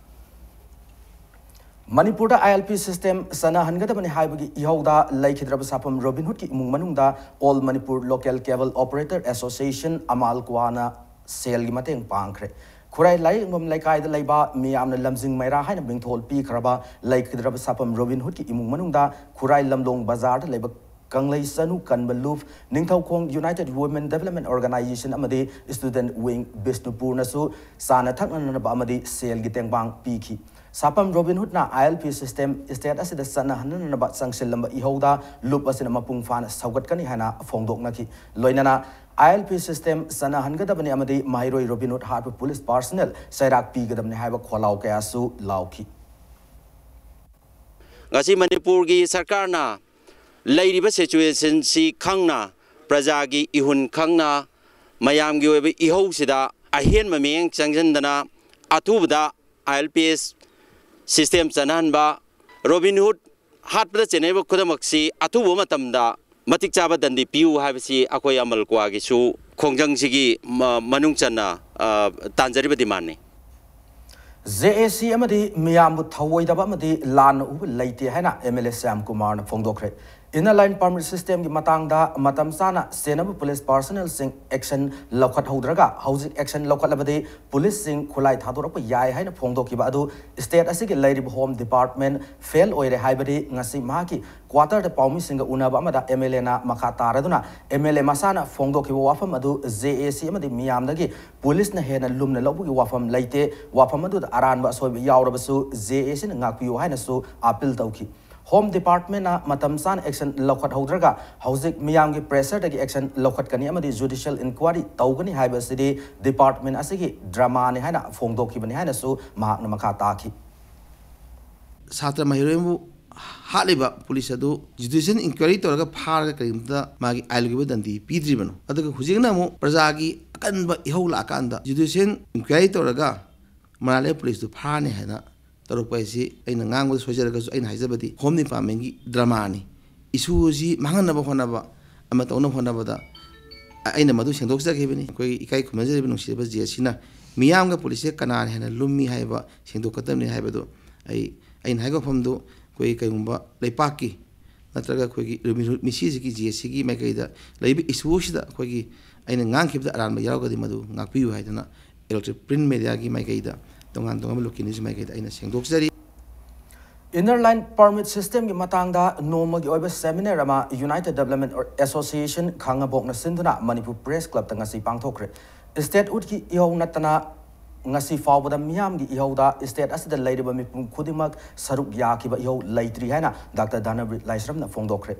ꯃꯅꯤꯄꯨꯔꯗ ILP system ꯆꯠꯅꯍꯟꯒꯗꯕꯅꯤ ꯍꯥꯏꯕꯒꯤ ꯏꯍꯧꯗ ꯂꯩꯈꯤꯗ꯭ꯔꯕ ꯁꯥꯐꯝ ꯔꯣꯕꯤꯟ ꯍꯨꯗꯀꯤ ꯏꯃꯨꯡ ꯃꯅꯨꯡꯗ All Manipur Local Cable Operator Association, ꯑꯃꯥꯜꯀ꯭ꯋꯥꯅ ꯁꯦꯜꯒꯤ ꯃꯇꯦꯡ ꯄꯥꯡꯈ꯭ꯔꯦ꯫ ꯈꯨꯔꯥꯏ ꯂꯥꯏꯌꯦꯡꯕꯝ ꯂꯩꯀꯥꯏꯗ ꯂꯩꯕ ꯃꯤꯌꯥꯝꯅ ꯂꯝꯖꯤꯡ ꯃꯩꯔꯥ ꯍꯥꯏꯅ ꯃꯤꯡꯊꯣꯜ ꯄꯤꯈ꯭ꯔꯕ ꯂꯩꯈꯤꯗ꯭ꯔꯕ ꯁꯥꯐꯝ ꯔꯣꯕꯤꯟ ꯍꯨꯗꯀꯤ ꯏꯃꯨꯡ ꯃꯅꯨꯡꯗ ꯈꯨꯔꯥꯏ ꯂꯝꯂꯣꯡ ꯕꯖꯥꯔꯗ ꯂꯩꯕ ꯀꯪꯂꯩ ꯆꯅꯨ ꯀꯟꯕ ꯂꯨꯞ, Ningthoukhong United Women Development Organization ꯑꯃꯗꯤ Student Wing ꯕꯤꯁꯅꯨꯄꯨꯔꯅꯁꯨ ꯆꯥꯅ ꯊꯛꯅꯅꯕ ꯑꯃꯗꯤ ꯁꯦꯜꯒꯤ ꯇꯦꯡꯕꯥꯡ ꯄꯤꯈꯤ꯫ ꯁꯥꯐꯝ ꯔꯣꯕꯤꯟ ꯍꯨꯗꯅ ILP system state ꯑꯁꯤꯗ ꯆꯠꯅꯍꯟꯅꯅꯕ ꯆꯪꯁꯤꯜꯂꯝꯕ ꯏꯍꯧꯗ ꯂꯨꯞ ꯑꯁꯤꯅ ꯃꯄꯨꯡ ꯐꯥꯅ ꯁꯧꯒꯠꯀꯅꯤ ꯍꯥꯏꯅ ꯐꯣꯡꯗꯣꯛꯅꯈꯤ꯫ ꯂꯣꯏꯅꯅ ILP system ꯆꯠꯅꯍꯟꯒꯗꯕꯅꯤ ꯑꯃꯗꯤ ꯃꯍꯩꯔꯣꯏ ꯔꯣꯕꯤꯟ ꯍꯨꯗ ꯍꯥꯠꯄ police personnel ꯆꯩꯔꯥꯛ ꯄꯤꯒꯗꯕꯅꯤ ꯍꯥꯏꯕ ꯈꯣꯜꯂꯥꯎ ꯀꯌꯥꯁꯨ ꯂꯥꯎꯈꯤ꯫ ꯉꯁꯤ ꯃꯅꯤꯄꯨꯔꯒꯤ ꯁꯔꯀꯥꯔꯅ ꯂꯩꯔꯤꯕ situationꯁꯤ ꯈꯪꯅ, ꯄ꯭ꯔꯖꯥꯒꯤ ꯏꯍꯨꯟ ꯈꯪꯅ, ꯃꯌꯥꯝꯒꯤ ꯑꯣꯏꯕ ꯏꯍꯧꯁꯤꯗ ꯑꯍꯦꯟꯕ ꯃꯤꯠꯌꯦꯡ ꯆꯪꯁꯤꯟꯗꯅ ꯑꯊꯨꯕꯗ ILPS system ꯆꯠꯅꯍꯟꯕ, ꯔꯣꯕꯤꯟ ꯍꯨꯗ ꯍꯥꯠꯄꯗ ꯆꯦꯟꯅꯔꯤꯕ ꯈꯨꯗꯝꯃꯛꯁꯤ ꯑꯊꯨꯕ ꯃꯇꯝꯗ ꯃꯇꯤꯛ ꯆꯥꯕ ꯗꯟꯗꯤ ꯄꯤꯌꯨ ꯍꯥꯏꯕꯁꯤ ꯑꯩꯈꯣꯏ ꯑꯃꯜꯀ꯭ꯋꯥꯒꯤꯁꯨ ꯈꯣꯡꯖꯪꯁꯤꯒꯤ ꯃ-, ꯃꯅꯨꯡ ꯆꯟꯅ, ꯑ, ꯇꯥꯟꯖꯔꯤꯕ demandꯅꯤ꯫ JAC ꯑꯃꯗꯤ ꯃꯤꯌꯥꯝꯕꯨ ꯊꯧꯑꯣꯏꯗꯕ ꯑꯃꯗꯤ ꯂꯥꯟꯅ ꯎꯕ ꯂꯩꯇꯦ ꯍꯥꯏꯅ MLA ꯁ꯭ꯌꯥꯝ ꯀꯨꯃꯥꯔꯅ ꯐꯣꯡꯗꯣꯛꯈ꯭ꯔꯦ꯫ Inner Line Permit Systemꯒꯤ ꯃꯇꯥꯡꯗ ꯃꯇꯝ ꯆꯥꯅ ꯁꯦꯟꯅꯕ police personnelꯁꯤꯡ action ꯂꯧꯈꯠꯍꯧꯗ꯭ꯔꯒ ꯍꯧꯖꯤꯛ action ꯂꯧꯈꯠꯂꯕꯗꯤ policeꯁꯤꯡ ꯈꯨꯠꯂꯥꯏ ꯊꯥꯗꯣꯔꯛꯄ ꯌꯥꯏ ꯍꯥꯏꯅ ꯐꯣꯡꯗꯣꯛꯈꯤꯕ ꯑꯗꯨ state ꯑꯁꯤꯒꯤ ꯂꯩꯔꯤꯕ Home Department fail ꯑꯣꯏꯔꯦ ꯍꯥꯏꯕꯗꯤ ꯉꯁꯤ ꯃꯍꯥꯛꯀꯤ quarterꯗ ꯄꯥꯎꯃꯤꯁꯤꯡꯒ ꯎꯅꯕ ꯑꯃꯗ MLAꯅ ꯃꯈꯥ ꯇꯥꯔꯗꯨꯅ MLA ꯃꯁꯥꯅ ꯐꯣꯡꯗꯣꯛꯈꯤꯕ ꯋꯥꯐꯝ ꯑꯗꯨ JAC ꯑꯃꯗꯤ ꯃꯤꯌꯥꯝꯗꯒꯤ policeꯅ ꯍꯦꯟꯅ ꯂꯨꯝꯅ ꯂꯧꯕꯒꯤ ꯋꯥꯐꯝ ꯂꯩꯇꯦ꯫ ꯋꯥꯐꯝ ꯑꯗꯨꯗ ꯑꯔꯥꯟꯕ ꯑꯁꯣꯏꯕ ꯌꯥꯎꯔꯕꯁꯨ JACꯅ ꯉꯥꯛꯄꯤꯌꯨ ꯍꯥꯏꯅꯁꯨ appeal ꯇꯧꯈꯤ꯫ Home Departmentꯅ ꯃꯇꯝ ꯆꯥꯅ action ꯂꯧꯈꯠꯍꯧꯗ꯭ꯔꯒ ꯍꯧꯖꯤꯛ ꯃꯤꯌꯥꯝꯒꯤ pressureꯗꯒꯤ action ꯂꯧꯈꯠꯀꯅꯤ ꯑꯃꯗꯤ judicial inquiry ꯇꯧꯒꯅꯤ ꯍꯥꯏꯕ ꯑꯁꯤꯗꯤ department ꯑꯁꯤꯒꯤ dramaꯅꯤ ꯍꯥꯏꯅ ꯐꯣꯡꯗꯣꯛꯈꯤꯕꯅꯤ ꯍꯥꯏꯅꯁꯨ ꯃꯍꯥꯛꯅ ꯃꯈꯥ ꯇꯥꯈꯤ꯫ ꯁꯥꯇ꯭ꯔ ꯃꯍꯩꯔꯣꯏ ꯑꯃꯕꯨ ꯍꯥꯠꯂꯤꯕ police ꯑꯗꯨ judicial inquiry ꯇꯧꯔꯒ ꯐꯥꯔꯒ ꯀꯔꯤꯒꯨꯝꯕꯗ ꯃꯥꯒꯤ ꯑꯥꯏꯟꯒꯤ ꯑꯣꯏꯕ ꯗꯟꯗꯤ ꯄꯤꯗ꯭ꯔꯤꯕꯅꯣ? ꯑꯗꯨꯒ ꯍꯧꯖꯤꯛꯅ ꯑꯃꯨꯛ ꯄ꯭ꯔꯖꯥꯒꯤ ꯑꯀꯟꯕ ꯏꯍꯧ ꯂꯥꯛꯑꯀꯥꯟꯗ judicial inquiry ꯇꯧꯔꯒ ꯃꯅꯥꯂꯤ policeꯇꯨ ꯐꯥꯔꯅꯤ ꯍꯥꯏꯅ ꯇꯧꯔꯛꯄ ꯍꯥꯏꯁꯤ ꯑꯩꯅ ꯉꯥꯡꯕꯗ ꯁꯣꯏꯖꯔꯒꯁꯨ ꯑꯩꯅ ꯍꯥꯏꯖꯕꯗꯤ Home Departmentꯀꯤ dramaꯅꯤ꯫ Issue ꯑꯁꯤ ꯃꯥꯡꯍꯟꯅꯕ ꯍꯣꯠꯅꯕ ꯑꯃ ꯇꯧꯅꯕ ꯍꯣꯠꯅꯕꯗ ꯑꯩꯅ ꯃꯗꯨ ꯁꯦꯡꯗꯣꯛꯆꯈꯤꯕꯅꯤ꯫ ꯑꯩꯈꯣꯏꯒꯤ ꯏꯀꯥꯏ ꯈꯨꯝꯅꯖꯔꯤꯕ ꯅꯨꯡꯁꯤꯔꯕ JACꯅ ꯃꯤꯌꯥꯝꯒ policeꯁꯦ ꯀꯅꯥꯅ ꯍꯦꯟꯅ ꯂꯨꯝꯃꯤ ꯍꯥꯏꯕ ꯁꯦꯡꯗꯣꯛꯀꯗꯕꯅꯤ ꯍꯥꯏꯕꯗꯨ ꯑꯩ ꯑꯩꯅ ꯍꯥꯏꯕ ꯋꯥꯐꯝꯗꯨ ꯑꯩꯈꯣꯏ ꯀꯩꯒꯨꯝꯕ ꯂꯩꯄꯥꯛꯀꯤ ꯅꯠꯇ꯭ꯔꯒ ꯑꯩꯈꯣꯏꯒꯤ ꯃꯤꯁꯤꯁꯤꯒꯤ JACꯒꯤ ꯃꯥꯏꯀꯩꯗ ꯂꯩꯕ issue ꯑꯁꯤꯗ ꯑꯩꯈꯣꯏꯒꯤ ꯑꯩꯅ ꯉꯥꯡꯈꯤꯕꯗ ꯑꯔꯥꯟꯕ ꯌꯥꯎꯔꯒꯗꯤ ꯃꯗꯨ ꯉꯥꯛꯄꯤꯌꯨ ꯍꯥꯏꯗꯨꯅ electronic print mediaꯒꯤ ꯃꯥꯏꯀꯩꯗ ꯇꯣꯉꯥꯟ ꯇꯣꯉꯥꯟꯕ local newsꯀꯤ ꯃꯥꯏꯀꯩꯗ ꯑꯩꯅ ꯁꯦꯡꯗꯣꯛꯆꯔꯤ꯫ Inner Line Permit Systemꯒꯤ ꯃꯇꯥꯡꯗ ꯅꯣꯡꯃꯒꯤ ꯑꯣꯏꯕ seminar ꯑꯃ United Development Association ꯈꯥꯡꯉꯕꯣꯛꯅ ꯁꯤꯟꯗꯨꯅ Manipur Press Clubꯇ ꯉꯁꯤ ꯄꯥꯡꯊꯣꯛꯈ꯭ꯔꯦ꯫ Statehoodꯀꯤ ꯏꯍꯧ ꯅꯠꯇꯅ ꯉꯁꯤ ꯐꯥꯎꯕꯗ ꯃꯤꯌꯥꯝꯒꯤ ꯏꯍꯧꯗ state ꯑꯁꯤꯗ ꯂꯩꯔꯤꯕ ꯃꯤꯄꯨꯝ ꯈꯨꯗꯤꯡꯃꯛ ꯁꯔꯨꯛ ꯌꯥꯈꯤꯕ ꯏꯍꯧ ꯂꯩꯇ꯭ꯔꯤ ꯍꯥꯏꯅ Doctor ꯙꯅꯕꯤꯔ ꯂꯥꯏꯁ꯭ꯔꯝꯅ ꯐꯣꯡꯗꯣꯛꯈ꯭ꯔꯦ꯫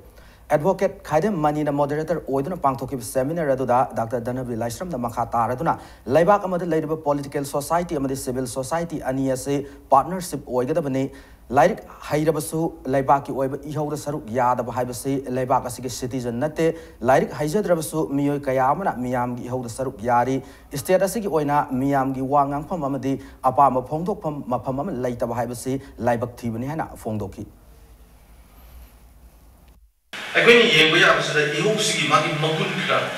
Advocate ꯈꯥꯏꯗꯦꯝ ꯃꯅꯤꯅ moderator ꯑꯣꯏꯗꯨꯅ ꯄꯥꯡꯊꯣꯛꯈꯤꯕ seminar ꯑꯗꯨꯗ Doctor ꯙꯅꯕꯤꯔ ꯂꯥꯏꯁ꯭ꯔꯝꯅ ꯃꯈꯥ ꯇꯥꯔꯗꯨꯅ ꯂꯩꯕꯥꯛ ꯑꯃꯗ ꯂꯩꯔꯤꯕ political society ꯑꯃꯗꯤ civil society ꯑꯅꯤ ꯑꯁꯤ partnership ꯑꯣꯏꯒꯗꯕꯅꯤ꯫ ꯂꯥꯏꯔꯤꯛ ꯍꯩꯔꯕꯁꯨ ꯂꯩꯕꯥꯛꯀꯤ ꯑꯣꯏꯕ ꯏꯍꯧꯗ ꯁꯔꯨꯛ ꯌꯥꯗꯕ ꯍꯥꯏꯕꯁꯤ ꯂꯩꯕꯥꯛ ꯑꯁꯤꯒꯤ citizen ꯅꯠꯇꯦ꯫ ꯂꯥꯏꯔꯤꯛ ꯍꯩꯖꯗ꯭ꯔꯕꯁꯨ ꯃꯤꯑꯣꯏ ꯀꯌꯥ ꯑꯃꯅ ꯃꯤꯌꯥꯝꯒꯤ ꯏꯍꯧꯗ ꯁꯔꯨꯛ ꯌꯥꯔꯤ꯫ State ꯑꯁꯤꯒꯤ ꯑꯣꯏꯅ ꯃꯤꯌꯥꯝꯒꯤ ꯋꯥ ꯉꯥꯡꯐꯝ ꯑꯃꯗꯤ ꯑꯄꯥꯝꯕ ꯐꯣꯡꯗꯣꯛꯐꯝ ꯃꯐꯝ ꯑꯃ ꯂꯩꯇꯕ ꯍꯥꯏꯕꯁꯤ ꯂꯥꯏꯕꯛ ꯊꯤꯕꯅꯤ ꯍꯥꯏꯅ ꯐꯣꯡꯗꯣꯛꯈꯤ꯫ ꯑꯩꯈꯣꯏꯅ ꯌꯦꯡꯕ ꯌꯥꯕꯁꯤꯗ ꯏꯍꯧꯁꯤꯒꯤ ꯃꯥꯒꯤ ꯃꯒꯨꯟ ꯈꯔ,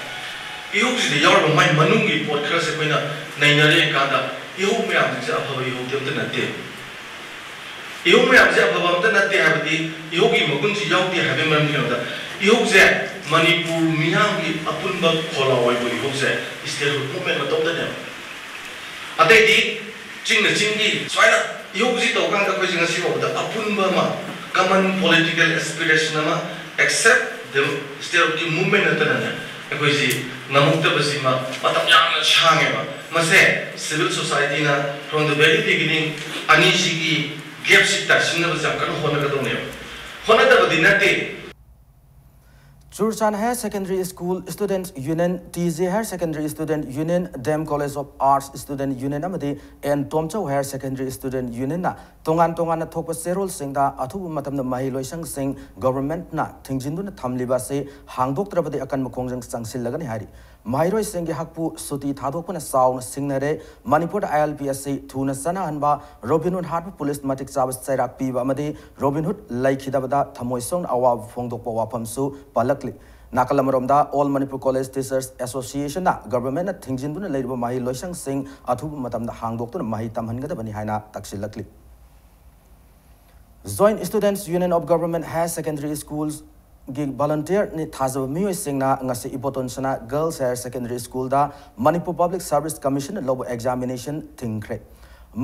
ꯏꯍꯧꯁꯤꯗ ꯌꯥꯎꯔꯤꯕ ꯃꯥꯏ ꯃꯅꯨꯡꯒꯤ ꯄꯣꯠ ꯈꯔꯁꯦ ꯑꯩꯈꯣꯏꯅ ꯅꯩꯅꯔꯦ ꯀꯥꯟꯗ ꯏꯍꯧ ꯃꯌꯥꯝꯁꯤꯡꯁꯦ ꯑꯐꯕ ꯏꯍꯧꯗꯤ ꯑꯝꯇ ꯅꯠꯇꯦ꯫ ꯏꯍꯧ ꯃꯌꯥꯝꯁꯦ ꯑꯐꯕ ꯑꯝꯇ ꯅꯠꯇꯦ ꯍꯥꯏꯕꯗꯤ ꯏꯍꯧꯒꯤ ꯃꯒꯨꯟꯁꯤ ꯌꯥꯎꯗꯦ ꯍꯥꯏꯕꯒꯤ ꯃꯔꯝꯗꯤ ꯀꯩꯅꯣꯗ, ꯏꯍꯧꯁꯦ ꯃꯅꯤꯄꯨꯔ ꯃꯤꯌꯥꯝꯒꯤ ꯑꯄꯨꯟꯕ ꯈꯣꯜꯂꯥꯎ ꯑꯣꯏꯕ ꯏꯍꯧꯁꯦ statehood movement ꯃꯇꯣꯝꯇꯅꯦꯕ꯫ ꯑꯇꯩꯗꯤ ꯆꯤꯡꯅ ꯆꯤꯡꯒꯤ ꯁꯨꯃꯥꯏꯅ ꯏꯍꯧꯁꯤ ꯇꯧꯀꯥꯟꯗ ꯑꯩꯈꯣꯏꯁꯦ ꯉꯁꯤ ꯐꯥꯎꯕꯗ ꯑꯄꯨꯟꯕ ꯑꯃ, common political aspiration ꯑꯃ, except the statehood movement ꯅꯠꯇꯅꯅꯦ, ꯑꯩꯈꯣꯏꯁꯤ ꯉꯝꯃꯛꯇꯕꯁꯤꯃ ꯃꯇꯝ ꯌꯥꯝꯅ ꯁꯥꯡꯉꯦꯕ꯫ ꯃꯁꯦ civil society ꯅ from the very beginning ꯑꯅꯤꯁꯤꯒꯤ gap ꯁꯤ ꯇꯥꯁꯤꯟꯅꯕꯁꯦ ꯌꯥꯝ ꯀꯟꯅ ꯍꯣꯠꯅꯒꯗꯧꯅꯦꯕ꯫ ꯍꯣꯠꯅꯗꯕꯗꯤ ꯅꯠꯇꯦ꯫ Churachandpur Higher Secondary School Students Union, T J Higher Secondary Student Union, D M College of Arts Student Union ꯑꯃꯗꯤ N Tomchao Higher Secondary Student Union ꯅ ꯇꯣꯉꯥꯟ ꯇꯣꯉꯥꯟꯅ ꯊꯣꯛꯄ ꯆꯦꯔꯣꯜꯁꯤꯡꯗ ꯑꯊꯨꯕ ꯃꯇꯝꯗ ꯃꯍꯩ ꯂꯣꯏꯁꯪꯁꯤꯡ government ꯅ ꯊꯤꯡꯖꯤꯟꯗꯨꯅ ꯊꯝꯂꯤꯕ ꯑꯁꯤ ꯍꯥꯡꯗꯣꯛꯇ꯭ꯔꯕꯗꯤ ꯑꯀꯟꯕ ꯈꯣꯡꯖꯪ ꯆꯪꯁꯤꯜꯂꯒꯅꯤ ꯍꯥꯏꯔꯤ꯫ ꯃꯍꯩꯔꯣꯏꯁꯤꯡꯒꯤ ꯍꯛꯄꯨ ꯁꯨꯇꯤ ꯊꯥꯗꯣꯛꯄꯅ ꯆꯥꯎꯅ ꯁꯤꯡꯅꯔꯦ꯫ ꯃꯅꯤꯄꯨꯔꯗ I L P ꯑꯁꯤ ꯊꯨꯅ ꯆꯠꯅꯍꯟꯕ, Robin Hood ꯍꯥꯠꯄ ꯄꯨꯂꯤꯁ ꯃꯇꯤꯛ ꯆꯥꯕ ꯆꯩꯔꯥꯛ ꯄꯤꯕ ꯑꯃꯗꯤ Robin Hood ꯂꯩꯈꯤꯗꯕꯗ ꯊꯃꯣꯏ ꯁꯣꯛꯅ ꯑꯋꯥꯕ ꯐꯣꯡꯗꯣꯛꯄ ꯋꯥꯐꯝꯁꯨ ꯄꯜꯂꯛꯂꯤ꯫ ꯅꯥꯀꯜ ꯑꯃꯔꯣꯝꯗ All Manipur College Teachers Association ꯅ government ꯅ ꯊꯤꯡꯖꯤꯟꯗꯨꯅ ꯂꯩꯔꯤꯕ ꯃꯍꯩ ꯂꯣꯏꯁꯪꯁꯤꯡ ꯑꯊꯨꯕ ꯃꯇꯝꯗ ꯍꯥꯡꯗꯣꯛꯇꯨꯅ ꯃꯍꯩ ꯇꯝꯍꯟꯒꯗꯕꯅꯤ ꯍꯥꯏꯅ ꯇꯛꯁꯤꯜꯂꯛꯂꯤ꯫ Joint Students Union of Government Higher Secondary Schools ꯒꯤ volunteer ꯅꯤ ꯊꯥꯖꯕ ꯃꯤꯑꯣꯏꯁꯤꯡꯅ ꯉꯁꯤ ꯏꯕꯣꯇꯣꯟ ꯁꯅꯥ Girls Higher Secondary School ꯗ Manipur Public Service Commission ꯅ ꯂꯧꯕ examination ꯊꯤꯡꯈ꯭ꯔꯦ꯫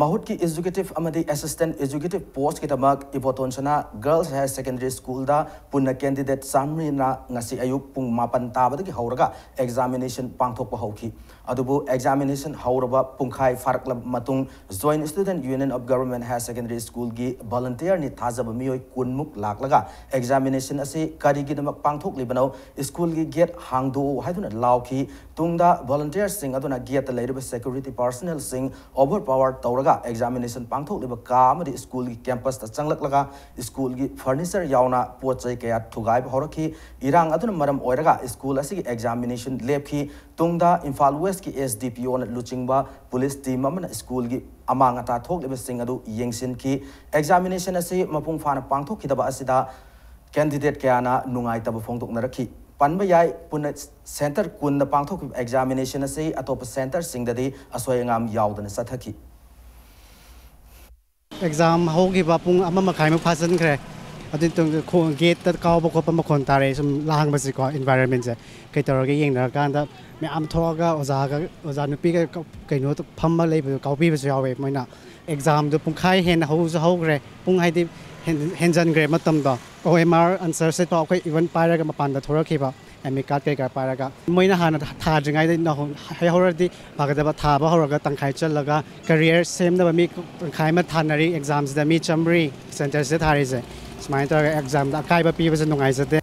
ꯃꯍꯨꯠꯀꯤ executive ꯑꯃꯗꯤ assistant executive post ꯀꯤꯗꯃꯛ ꯏꯕꯣꯇꯣꯟ ꯁꯅꯥ Girls Higher Secondary School ꯗ ꯄꯨꯟꯅ candidate ꯆꯥꯃꯔꯤꯅ ꯉꯁꯤ ꯑꯌꯨꯛ ꯄꯨꯡ ꯃꯥꯄꯟ ꯇꯥꯕꯗꯒꯤ ꯍꯧꯔꯒ examination ꯄꯥꯡꯊꯣꯛꯄ ꯍꯧꯈꯤ꯫ ꯑꯗꯨꯕꯨ examination ꯍꯧꯔꯕ ꯄꯨꯡꯈꯥꯏ ꯐꯥꯔꯛꯂꯕ ꯃꯇꯨꯡ Joint Student Union of Government Higher Secondary School ꯒꯤ volunteer ꯅꯤ ꯊꯥꯖꯕ ꯃꯤꯑꯣꯏ ꯀꯨꯟꯃꯨꯛ ꯂꯥꯛꯂꯒ examination ꯑꯁꯤ ꯀꯔꯤꯒꯤꯗꯃꯛ ꯄꯥꯡꯊꯣꯛꯂꯤꯕꯅꯣ, school ꯒꯤ gate ꯍꯥꯡꯗꯣꯛꯎ ꯍꯥꯏꯗꯨꯅ ꯂꯥꯎꯈꯤ꯫ ꯇꯨꯡꯗ volunteer ꯁꯤꯡ ꯑꯗꯨꯅ gate ꯇ ꯂꯩꯔꯤꯕ security personnel ꯁꯤꯡ overpower ꯇꯧꯔꯒ examination ꯄꯥꯡꯊꯣꯛꯂꯤꯕ ꯀꯥ ꯑꯃꯗꯤ school ꯒꯤ campus ꯇ ꯆꯪꯂꯛꯂꯒ school ꯒꯤ furniture ꯌꯥꯎꯅ ꯄꯣꯠ ꯆꯩ ꯀꯌꯥ ꯊꯨꯒꯥꯏꯕ ꯍꯧꯔꯛꯈꯤ꯫ ꯏꯔꯥꯡ ꯑꯗꯨꯅ ꯃꯔꯝ ꯑꯣꯏꯔꯒ school ꯑꯁꯤꯒꯤ examination ꯂꯦꯞꯈꯤ꯫ ꯇꯨꯡꯗ ꯏꯝꯐꯥꯜ West ꯀꯤ S D P O ꯅ ꯂꯨꯆꯤꯡꯕ police team ꯑꯃꯅ school ꯒꯤ ꯑꯃꯥꯡ ꯑꯇꯥ ꯊꯣꯛꯂꯤꯕꯁꯤꯡ ꯑꯗꯨ ꯌꯦꯡꯁꯤꯟꯈꯤ꯫ Examination ꯑꯁꯤ ꯃꯄꯨꯡ ꯐꯥꯅ ꯄꯥꯡꯊꯣꯛꯈꯤꯗꯕ ꯑꯁꯤꯗ candidate ꯀꯌꯥꯅ ꯅꯨꯡꯉꯥꯏꯇꯕ ꯐꯣꯡꯗꯣꯛꯅꯔꯛꯈꯤ꯫ ꯄꯟꯕ ꯌꯥꯏ, ꯄꯨꯟꯅ center ꯀꯨꯟꯗ ꯄꯥꯡꯊꯣꯛꯈꯤꯕ examination ꯑꯁꯤ ꯑꯇꯣꯞꯄ center ꯁꯤꯡꯗꯗꯤ ꯑꯁꯣꯏ ꯑꯉꯥꯝ ꯌꯥꯎꯗꯅ ꯆꯠꯊꯈꯤ꯫ ꯑꯦꯛꯖꯥꯝ ꯍꯧꯈꯤꯕ ꯄꯨꯡ ꯑꯃ ꯃꯈꯥꯏꯃꯨꯛ ꯐꯥꯖꯤꯟꯈ꯭ꯔꯦ꯫ ꯑꯗꯨꯒꯤ ꯃꯇꯨꯡꯗ ꯈꯣꯡ ꯒꯦꯠꯇ ꯀꯥꯎꯕ ꯈꯣꯠꯄ ꯃꯈꯣꯟ ꯇꯥꯔꯛꯑꯦ꯫ ꯁꯨꯝ ꯂꯥꯡꯕꯁꯤꯀꯣ, ꯏꯟꯚꯥꯏꯔꯣꯟꯃꯦꯟꯁꯦ ꯀꯩ ꯇꯧꯔꯒꯦ ꯌꯦꯡꯅꯔꯀꯥꯟꯗ ꯃꯌꯥꯝ ꯊꯣꯛꯑꯒ ꯑꯣꯖꯥꯒ, ꯑꯣꯖꯥ ꯅꯨꯄꯤꯒ ꯀ-, ꯀꯩꯅꯣ ꯐꯝꯃ ꯂꯩꯕꯗꯣ ꯀꯥꯎꯕꯤꯕꯁꯨ ꯌꯥꯎꯋꯦ꯫ ꯃꯣꯏꯅ ꯑꯦꯛꯖꯥꯝꯗꯣ ꯄꯨꯡꯈꯥꯏ ꯍꯦꯟꯅ ꯍꯧꯁꯨ ꯍꯧꯈ꯭ꯔꯦ, ꯄꯨꯡ ꯍꯥꯏꯗꯤ ꯍꯦꯟ-, ꯍꯦꯟꯖꯟꯈ꯭ꯔꯦ ꯃꯇꯝꯗꯣ꯫ ꯑꯣ ꯑꯦꯝ ꯑꯥꯔ ꯑꯟꯁꯔ ꯁꯤꯠ ꯐꯥꯎ ꯑꯩꯈꯣꯏ ꯏꯚꯟ ꯄꯥꯏꯔꯒ ꯃꯄꯥꯟꯗ ꯊꯣꯔꯛꯈꯤꯕ, ꯑꯦꯗꯃꯤꯠ ꯀꯥꯔꯗ ꯀꯩꯀꯥ ꯄꯥꯏꯔꯒ꯫ ꯃꯣꯏꯅ ꯍꯥꯟꯅ ꯊꯥꯗ꯭ꯔꯤꯉꯩꯗ ꯅꯍꯧ-, ꯍꯩꯍꯧꯔꯗꯤ ꯐꯒꯗꯕ, ꯊꯥꯕ ꯍꯧꯔꯒ ꯇꯪꯈꯥꯏ ꯆꯜꯂꯒ ꯀꯦꯔꯤꯌꯔ ꯁꯦꯝꯅꯕ ꯃꯤ ꯇꯪꯈꯥꯏ ꯑꯃ ꯊꯥꯅꯔꯤ꯫ ꯑꯦꯛꯖꯥꯝꯁꯤꯗ ꯃꯤ ꯆꯥꯝꯃꯔꯤ ꯁꯦꯟꯇꯔꯁꯤꯗ ꯊꯥꯔꯤꯁꯦ꯫ ꯁꯨꯃꯥꯏꯅ ꯇꯧꯔꯒ ꯑꯦꯛꯖꯥꯝꯗ ꯑꯀꯥꯏꯕ ꯄꯤꯕꯁꯦ ꯅꯨꯡꯉꯥꯏꯖꯗꯦ꯫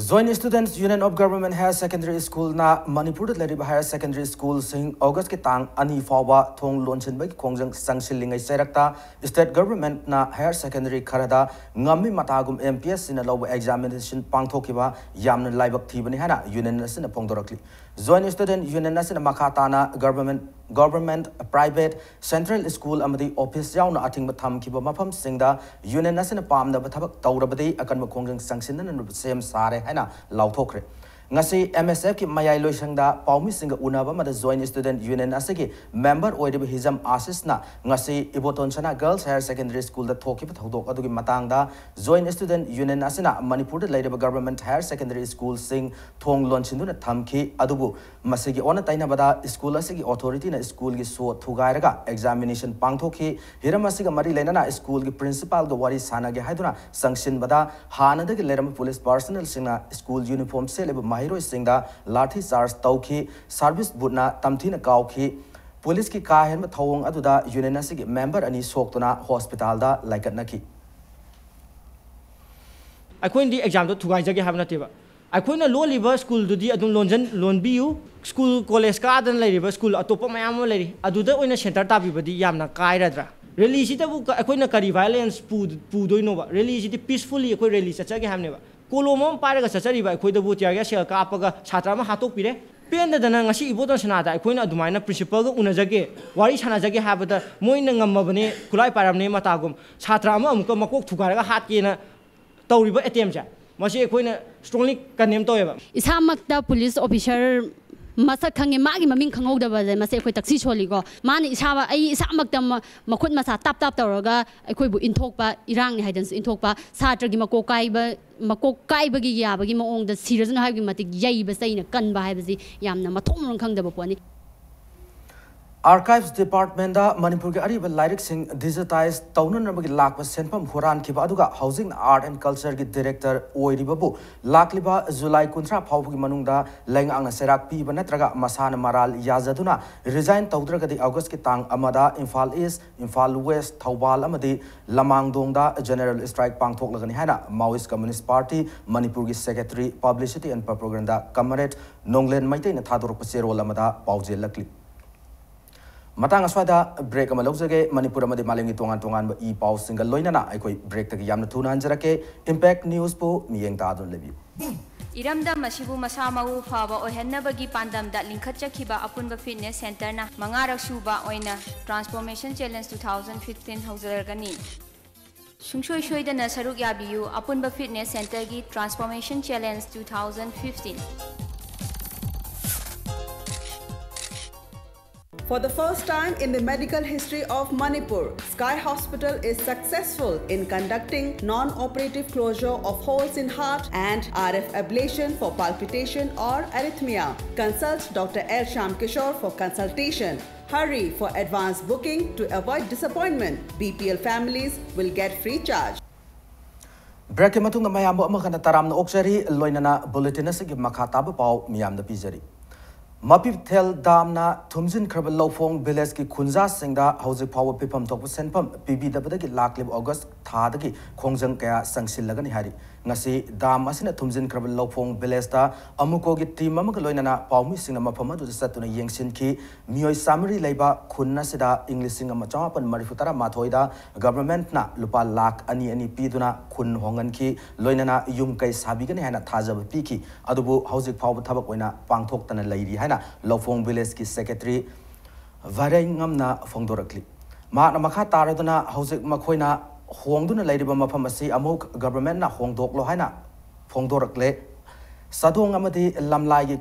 Joint Students Union of Government Higher Secondary Schoolꯅ ꯃꯅꯤꯄꯨꯔꯗ ꯂꯩꯔꯤꯕ higher secondary schoolꯁꯤꯡ Augustꯀꯤ ꯇꯥꯡ ꯑꯅꯤ ꯐꯥꯎꯕ ꯊꯣꯡ ꯂꯣꯟꯁꯤꯟꯕꯒꯤ ꯈꯣꯡꯖꯪ ꯆꯪꯁꯤꯜꯂꯤꯉꯩ ꯆꯩꯔꯛꯇ state governmentꯅ higher secondary ꯈꯔꯗ ꯉꯝꯃꯤ ꯃꯇꯥꯒꯨꯝ M P S ꯁꯤꯅ ꯂꯧꯕ examination ꯄꯥꯡꯊꯣꯛꯈꯤꯕ ꯌꯥꯝꯅ ꯂꯥꯏꯕꯛ ꯊꯤꯕꯅꯤ ꯍꯥꯏꯅ union ꯑꯁꯤꯅ ꯐꯣꯡꯗꯣꯔꯛꯂꯤ꯫ Joint Student Union ꯑꯁꯤꯅ ꯃꯈꯥ ꯇꯥꯅ government, government, private, central school ꯑꯃꯗꯤ office ꯌꯥꯎꯅ ꯑꯊꯤꯡꯕ ꯊꯝꯈꯤꯕ ꯃꯐꯝꯁꯤꯡꯗ union ꯑꯁꯤꯅ ꯄꯥꯝꯗꯕ ꯊꯕꯛ ꯇꯧꯔꯕꯗꯤ ꯑꯀꯟꯕ ꯈꯣꯡꯖꯪ ꯆꯪꯁꯤꯟꯅꯅꯕ ꯁꯦꯝ ꯁꯥꯔꯦ ꯍꯥꯏꯅ ꯂꯥꯎꯊꯣꯛꯈ꯭ꯔꯦ꯫ ꯉꯁꯤ M S Fꯀꯤ ꯃꯌꯥꯏ ꯂꯣꯏꯁꯪꯗ ꯄꯥꯎꯃꯤꯁꯤꯡꯒ ꯎꯅꯕ ꯑꯃꯗ Joint Student Union ꯑꯁꯤꯒꯤ member ꯑꯣꯏꯔꯤꯕ ꯍꯤꯖꯝ ꯑꯥꯁꯤꯁꯅ ꯉꯁꯤ ꯏꯕꯣꯇꯣꯟ ꯁꯅꯥ Girls Higher Secondary Schoolꯗ ꯊꯣꯛꯈꯤꯕ ꯊꯧꯗꯣꯛ ꯑꯗꯨꯒꯤ ꯃꯇꯥꯡꯗ Joint Student Union ꯑꯁꯤꯅ ꯃꯅꯤꯄꯨꯔꯗ ꯂꯩꯔꯤꯕ government higher secondary schoolꯁꯤꯡ ꯊꯣꯡ ꯂꯣꯟꯁꯤꯟꯗꯨꯅ ꯊꯝꯈꯤ꯫ ꯑꯗꯨꯕꯨ ꯃꯁꯤꯒꯤ ꯑꯣꯟꯅ ꯇꯩꯅꯕꯗ school ꯑꯁꯤꯒꯤ authorityꯅ schoolꯒꯤ ꯁꯣ ꯊꯨꯒꯥꯏꯔꯒ examination ꯄꯥꯡꯊꯣꯛꯈꯤ꯫ ꯍꯤꯔꯝ ꯑꯁꯤꯒ ꯃꯔꯤ ꯂꯩꯅꯅ schoolꯒꯤ principalꯒ ꯋꯥꯔꯤ ꯁꯥꯟꯅꯒꯦ ꯍꯥꯏꯗꯨꯅ ꯆꯪꯁꯤꯟꯕꯗ ꯍꯥꯟꯅꯗꯒꯤ ꯂꯩꯔꯝꯕ police personnelꯁꯤꯡꯅ school uniform ꯁꯦꯠꯂꯤꯕ ꯃꯍꯩꯔꯣꯏꯁꯤꯡꯗ ꯂꯥꯊꯤ ꯆꯥꯔꯖ ꯇꯧꯈꯤ꯫ Service bootꯅ ꯇꯝꯊꯤꯅ ꯀꯥꯎꯈꯤ꯫ Policeꯀꯤ ꯀꯥ ꯍꯦꯟꯕ ꯊꯧꯑꯣꯡ ꯑꯗꯨꯗ union ꯑꯁꯤꯒꯤ member ꯑꯅꯤ ꯁꯣꯛꯇꯨꯅ hospitalꯗ ꯂꯥꯏꯀꯠꯅꯈꯤ꯫ ꯑꯩꯈꯣꯏꯅꯗꯤ examꯗꯣ ꯊꯨꯒꯥꯏꯖꯒꯦ ꯍꯥꯏꯕ ꯅꯠꯇꯦꯕ꯫ ꯑꯩꯈꯣꯏꯅ ꯂꯣꯜꯂꯤꯕ schoolꯗꯨꯗꯤ ꯑꯗꯨꯝ ꯂꯣꯟꯖꯟ-, ꯂꯣꯟꯕꯤꯌꯨ꯫ School, college ꯀꯥꯗꯅ ꯂꯩꯔꯤꯕ school ꯑꯇꯣꯞꯄ ꯃꯌꯥꯝ ꯑꯃ ꯂꯩꯔꯤ, ꯑꯗꯨꯗ ꯑꯣꯏꯅ center ꯇꯥꯕꯤꯕꯗꯤ ꯌꯥꯝꯅ ꯀꯥꯏꯔꯗ꯭ꯔꯥ? Rallyꯁꯤꯗꯕꯨ ꯀ-, ꯑꯩꯈꯣꯏꯅ ꯀꯔꯤ violence ꯄꯨ-, ꯄꯨꯗꯣꯏꯅꯣꯕ? Rallyꯁꯤꯗꯤ peacefully ꯑꯩꯈꯣꯏ rally ꯆꯠꯆꯒꯦ ꯍꯥꯏꯕꯅꯦꯕ꯫ ꯀꯣꯂꯣꯝ ꯑꯃ ꯄꯥꯏꯔꯒ ꯆꯠꯆꯔꯤꯕ ꯑꯩꯈꯣꯏꯗꯕꯨ tear gas shell ꯀꯥꯞꯄꯒ ꯁꯥꯇ꯭ꯔ ꯑꯃ ꯍꯥꯠꯇꯣꯛꯄꯤꯔꯦ꯫ ꯄꯦꯟꯗꯗꯅ ꯉꯁꯤ ꯏꯕꯣꯇꯣꯟ ꯁꯅꯥꯗ ꯑꯩꯈꯣꯏꯅ ꯑꯗꯨꯃꯥꯏꯅ principalꯒ ꯎꯅꯖꯒꯦ, ꯋꯥꯔꯤ ꯁꯥꯟꯅꯖꯒꯦ ꯍꯥꯏꯕꯗ ꯃꯣꯏꯅ ꯉꯝꯃꯕꯅꯦ, ꯈꯨꯠꯂꯥꯏ ꯄꯥꯏꯔꯕꯅꯦ ꯃꯇꯥꯒꯨꯝ ꯁꯥꯇ꯭ꯔ ꯑꯃ ꯑꯃꯨꯛꯀ ꯃꯀꯣꯛ ꯊꯨꯒꯥꯏꯔꯒ ꯍꯥꯠꯀꯦꯅ ꯇꯧꯔꯤꯕ attempt ꯁꯦ, ꯃꯁꯤ ꯑꯩꯈꯣꯏꯅ strongly condemn ꯇꯧꯋꯦꯕ꯫ ꯏꯁꯥꯃꯛꯇ police officer ꯃꯁꯛ ꯈꯪꯉꯦ, ꯃꯥꯒꯤ ꯃꯃꯤꯡ ꯈꯪꯍꯧꯗꯕꯁꯦ ꯃꯁꯦ ꯑꯩꯈꯣꯏ ꯇꯛꯁꯤ ꯁꯣꯜꯂꯤꯀꯣ꯫ ꯃꯥꯅ ꯏꯁꯥ, ꯑꯩ ꯏꯁꯥꯃꯛꯇ ꯃ-, ꯃꯈꯨꯠ ꯃꯁꯥ ꯇꯥꯞ ꯇꯥꯞ ꯇꯧꯔꯒ ꯑꯩꯈꯣꯏꯕꯨ ꯏꯟꯊꯣꯛꯄ, ꯏꯔꯥꯡꯅꯤ ꯍꯥꯏꯗꯅꯁꯨ ꯏꯟꯊꯣꯛꯄ, ꯁꯥꯇ꯭ꯔꯒꯤ ꯃꯀꯣꯛ ꯀꯥꯏꯕ, ꯃꯀꯣꯛ ꯀꯥꯏꯕꯒꯤ ꯌꯥꯕꯒꯤ ꯃꯑꯣꯡꯗ ꯁꯤꯔꯁꯅꯨ ꯍꯥꯏꯕꯒꯤ ꯃꯇꯤꯛ ꯌꯩꯕ ꯆꯩꯅ ꯀꯟꯕ ꯍꯥꯏꯕꯁꯤ ꯌꯥꯝꯅ ꯃꯊꯣꯡ ꯃꯔꯝ ꯈꯪꯗꯕ ꯄꯣꯠꯅꯤ꯫ Archives Department ꯗ ꯃꯅꯤꯄꯨꯔꯒꯤ ꯑꯔꯤꯕ ꯂꯥꯏꯔꯤꯛꯁꯤꯡ digitize ꯇꯧꯅꯅꯕꯒꯤ ꯂꯥꯛꯄ ꯁꯦꯟꯐꯝ ꯍꯨꯔꯥꯟꯈꯤꯕ ꯑꯗꯨꯒ ꯍꯧꯖꯤꯛꯅ Art and Culture ꯒꯤ Director ꯑꯣꯏꯔꯤꯕꯕꯨ ꯂꯥꯛꯂꯤꯕ July ꯀꯨꯟꯊ꯭ꯔꯥ ꯐꯥꯎꯕꯒꯤ ꯃꯅꯨꯡꯗ ꯂꯩꯉꯥꯛꯅ ꯆꯩꯔꯥꯛ ꯄꯤꯕ ꯅꯠꯇ꯭ꯔꯒ ꯃꯁꯥꯅ ꯃꯔꯥꯜ ꯌꯥꯖꯗꯨꯅ resign ꯇꯧꯗ꯭ꯔꯒꯗꯤ August ꯀꯤ ꯇꯥꯡ ꯑꯃꯗ ꯏꯝꯐꯥꯜ East, ꯏꯝꯐꯥꯜ West, ꯊꯧꯕꯥꯜ ꯑꯃꯗꯤ ꯂꯃꯥꯡꯗꯣꯡꯗ general strike ꯄꯥꯡꯊꯣꯛꯂꯒꯅꯤ ꯍꯥꯏꯅ Maoist Communist Party ꯃꯅꯤꯄꯨꯔꯒꯤ Secretary Publicity and Propaganda Comrade ꯅꯣꯡꯂꯦꯟ ꯃꯩꯇꯩꯅ ꯊꯥꯗꯣꯔꯛꯄ ꯆꯦꯔꯣꯜ ꯑꯃꯗ ꯄꯥꯎꯖꯦꯜꯂꯛꯂꯤ꯫ ꯃꯇꯥꯡ ꯑꯁ꯭ꯋꯥꯏꯗ break ꯑꯃ ꯂꯧꯖꯒꯦ꯫ ꯃꯅꯤꯄꯨꯔ ꯑꯃꯗꯤ ꯃꯥꯂꯦꯝꯒꯤ ꯇꯣꯉꯥꯟ ꯇꯣꯉꯥꯟꯕ ꯏ ꯄꯥꯎꯁꯤꯡꯒ ꯂꯣꯏꯅꯅ ꯑꯩꯈꯣꯏ break ꯇꯒꯤ ꯌꯥꯝꯅ ꯊꯨꯅ ꯍꯟꯖꯔꯛꯀꯦ꯫ Impact News ꯄꯨ ꯃꯤꯠꯌꯦꯡ ꯇꯥꯗꯨꯅ ꯂꯩꯕꯤꯌꯨ꯫ ꯏꯔꯝꯗꯝ ꯑꯁꯤꯕꯨ ꯃꯁꯥ ꯃꯎ ꯐꯕ ꯑꯣꯏꯍꯟꯅꯕꯒꯤ ꯄꯥꯟꯗꯝꯗ ꯂꯤꯡꯈꯠꯆꯈꯤꯕ ꯑꯄꯨꯟꯕ Fitness Centre ꯅ ꯃꯉꯥꯔꯛ ꯁꯨꯕ ꯑꯣꯏꯅ Transformation Challenge two thousand fifteen ꯍꯧꯖꯔꯒꯅꯤ꯫ ꯁꯨꯡꯁꯣꯏ ꯁꯣꯏꯗꯅ ꯁꯔꯨꯛ ꯌꯥꯕꯤꯌꯨ꯫ ꯑꯄꯨꯟꯕ Fitness Centre ꯒꯤ Transformation Challenge two thousand fifteen꯫ For the first time in the medical history of Manipur, Sky Hospital is successful in conducting non-operative closure of holes in heart and R F ablation for palpitation or arrhythmia. Consult Doctor L Shyam Kishore for consultation. Hurry for advance booking to avoid disappointment. B P L families will get free charge. Break ꯀꯤ ꯃꯇꯨꯡꯗ ꯃꯌꯥꯝꯕꯨ ꯑꯃꯨꯛ ꯍꯟꯅ ꯇꯔꯥꯝꯅ ꯑꯣꯛꯆꯔꯤ꯫ ꯂꯣꯏꯅꯅ bulletin ꯑꯁꯤꯒꯤ ꯃꯈꯥ ꯇꯥꯕ ꯄꯥꯎ ꯃꯤꯌꯥꯝꯗ ꯄꯤꯖꯔꯤ꯫ ꯃꯄꯤꯊꯦꯜ dam ꯅ ꯊꯨꯝꯖꯤꯟꯈ꯭ꯔꯕ ꯂꯧꯐꯣꯡ village ꯀꯤ ꯈꯨꯟꯖꯥꯁꯤꯡꯗ ꯍꯧꯖꯤꯛ ꯐꯥꯎꯕ ꯄꯤꯐꯝ ꯊꯣꯛꯄ ꯁꯦꯟꯐꯝ ꯄꯤꯕꯤꯗꯕꯗꯒꯤ ꯂꯥꯛꯂꯤꯕ August ꯊꯥꯗꯒꯤ ꯈꯣꯡꯖꯪ ꯀꯌꯥ ꯆꯪꯁꯤꯜꯂꯒꯅꯤ ꯍꯥꯏꯔꯤ꯫ ꯉꯁꯤ dam ꯑꯁꯤꯅ ꯊꯨꯝꯖꯤꯟꯈ꯭ꯔꯕ ꯂꯧꯐꯣꯡ village ꯇ ꯑꯃꯨꯀꯣꯒꯤ team ꯑꯃꯒ ꯂꯣꯏꯅꯅ ꯄꯥꯎꯃꯤꯁꯤꯡꯅ ꯃꯐꯝ ꯑꯗꯨꯗ ꯆꯠꯇꯨꯅ ꯌꯦꯡꯁꯤꯟꯈꯤ꯫ ꯃꯤꯑꯣꯏ ꯆꯥꯃꯔꯤ ꯂꯩꯕ ꯈꯨꯟ ꯑꯁꯤꯗ ꯏꯪ ꯂꯤꯁꯤꯡ ꯑꯃ ꯆꯃꯥꯄꯟ ꯃꯔꯤꯐꯨ ꯇꯔꯥ ꯃꯥꯊꯣꯏꯗ government ꯅ ꯂꯨꯄꯥ ꯂꯥꯈ ꯑꯅꯤ ꯑꯅꯤ ꯄꯤꯗꯨꯅ ꯈꯨꯟ ꯍꯣꯡꯍꯟꯈꯤ꯫ ꯂꯣꯏꯅꯅ ꯌꯨꯝ ꯀꯩ ꯁꯥꯕꯤꯒꯅꯤ ꯍꯥꯏꯅ ꯊꯥꯖꯕ ꯄꯤꯈꯤ꯫ ꯑꯗꯨꯕꯨ ꯍꯧꯖꯤꯛ ꯐꯥꯎꯕ ꯊꯕꯛ ꯑꯣꯏꯅ ꯄꯥꯡꯊꯣꯛꯇꯅ ꯂꯩꯔꯤ ꯍꯥꯏꯅ ꯂꯧꯐꯣꯡ village ꯀꯤ secretary ꯚꯥꯏꯔꯩꯉꯝꯅ ꯐꯣꯡꯗꯣꯔꯛꯂꯤ꯫ ꯃꯍꯥꯛꯅ ꯃꯈꯥ ꯇꯥꯔꯗꯨꯅ ꯍꯧꯖꯤꯛ ꯃꯈꯣꯏꯅ ꯍꯣꯡꯗꯨꯅ ꯂꯩꯔꯤꯕ ꯃꯐꯝ ꯑꯁꯤ ꯑꯃꯨꯛ government ꯅ ꯍꯣꯡꯗꯣꯛꯂꯣ ꯍꯥꯏꯅ ꯐꯣꯡꯗꯣꯔꯛꯂꯦ꯫ ꯆꯥꯗꯣꯡ ꯑꯃꯗꯤ ꯂꯝꯂꯥꯏꯒꯤ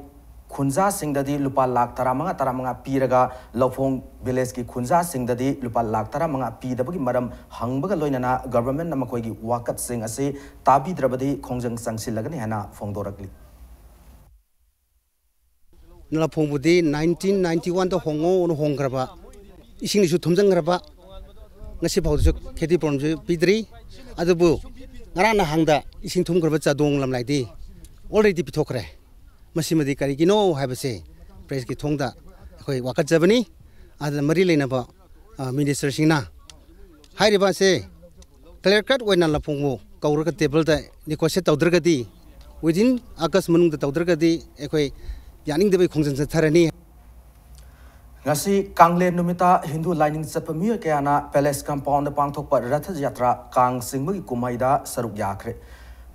ꯈꯨꯟꯖꯥꯁꯤꯡꯗꯗꯤ ꯂꯨꯄꯥ ꯂꯥꯈ ꯇꯔꯥꯃꯉꯥ, ꯇꯔꯥꯃꯉꯥ ꯄꯤꯔꯒ ꯂꯧꯐꯣꯡ ꯚꯤꯂꯦꯖꯀꯤ ꯈꯨꯟꯖꯥꯁꯤꯡꯗꯗꯤ ꯂꯨꯄꯥ ꯂꯥꯈ ꯇꯔꯥꯃꯉꯥ ꯄꯤꯗꯕꯒꯤ ꯃꯔꯝ ꯍꯪꯕꯒ ꯂꯣꯏꯅꯅ ꯒꯚꯔꯟꯃꯦꯟꯠꯅ ꯃꯈꯣꯏꯒꯤ ꯋꯥꯀꯠꯁꯤꯡ ꯑꯁꯤ ꯇꯥꯕꯤꯗ꯭ꯔꯕꯗꯤ ꯈꯣꯡꯖꯪ ꯆꯪꯁꯤꯜꯂꯒꯅꯤ ꯍꯥꯏꯅ ꯐꯣꯡꯗꯣꯔꯛꯂꯤ꯫ ꯂꯐꯣꯡꯕꯨꯗꯤ nineteen ninety one ꯗ ꯍꯣꯡꯉꯣꯅ ꯍꯣꯡꯈ꯭ꯔꯕ, ꯏꯁꯤꯡꯁꯨ ꯊꯨꯝꯖꯤꯟꯈ꯭ꯔꯕ, ꯉꯁꯤ ꯐꯥꯎꯗꯁꯨ ꯈꯦꯇꯤ ꯄꯨꯔꯝꯁꯨ ꯄꯤꯗ꯭ꯔꯤ꯫ ꯑꯗꯨꯕꯨ ꯉꯔꯥꯡ ꯅꯍꯥꯟꯗ ꯏꯁꯤꯡ ꯊꯨꯝꯈ꯭ꯔꯕ ꯆꯥꯗꯣꯡ ꯂꯝꯂꯥꯏꯗꯤ already ꯄꯤꯊꯣꯛꯈ꯭ꯔꯦ꯫ ꯃꯁꯤꯃꯗꯤ ꯀꯔꯤꯒꯤꯅꯣ ꯍꯥꯏꯕꯁꯦ ꯄ꯭ꯔꯦꯁꯀꯤ ꯊꯣꯡꯗ ꯑꯩꯈꯣꯏ ꯋꯥꯀꯠꯆꯕꯅꯤ꯫ ꯑꯗꯨꯅ ꯃꯔꯤ ꯂꯩꯅꯕ, ꯑ, ꯃꯤꯅꯤꯁꯇꯔꯁꯤꯡꯅ ꯍꯥꯏꯔꯤꯕ ꯑꯁꯦ clear cut ꯑꯣꯏꯅ ꯂꯐꯣꯡꯕꯨ ꯀꯧꯔꯒ ꯇꯦꯕꯜꯗ negotiate ꯇꯧꯗ꯭ꯔꯒꯗꯤ, within August ꯃꯅꯨꯡꯗ ꯇꯧꯗ꯭ꯔꯒꯗꯤ ꯑꯩꯈꯣꯏ ꯌꯥꯅꯤꯡꯗꯕꯒꯤ ꯈꯣꯡꯖꯪ ꯆꯠꯊꯔꯅꯤ꯫ ꯉꯁꯤ ꯀꯥꯡꯂꯦꯟ ꯅꯨꯃꯤꯠꯇ ꯍꯤꯟꯗꯨ ꯂꯥꯏꯅꯤꯡ ꯆꯠꯄ ꯃꯤꯑꯣꯏ ꯀꯌꯥꯅ ꯄꯦꯂꯦꯁ ꯀꯝꯄꯥꯎꯟꯗ ꯄꯥꯡꯊꯣꯛꯄ ꯔꯊ ꯌꯥꯇ꯭ꯔꯥ ꯀꯥꯡ ꯆꯤꯡꯕꯒꯤ ꯀꯨꯝꯍꯩꯗ ꯁꯔꯨꯛ ꯌꯥꯈ꯭ꯔꯦ꯫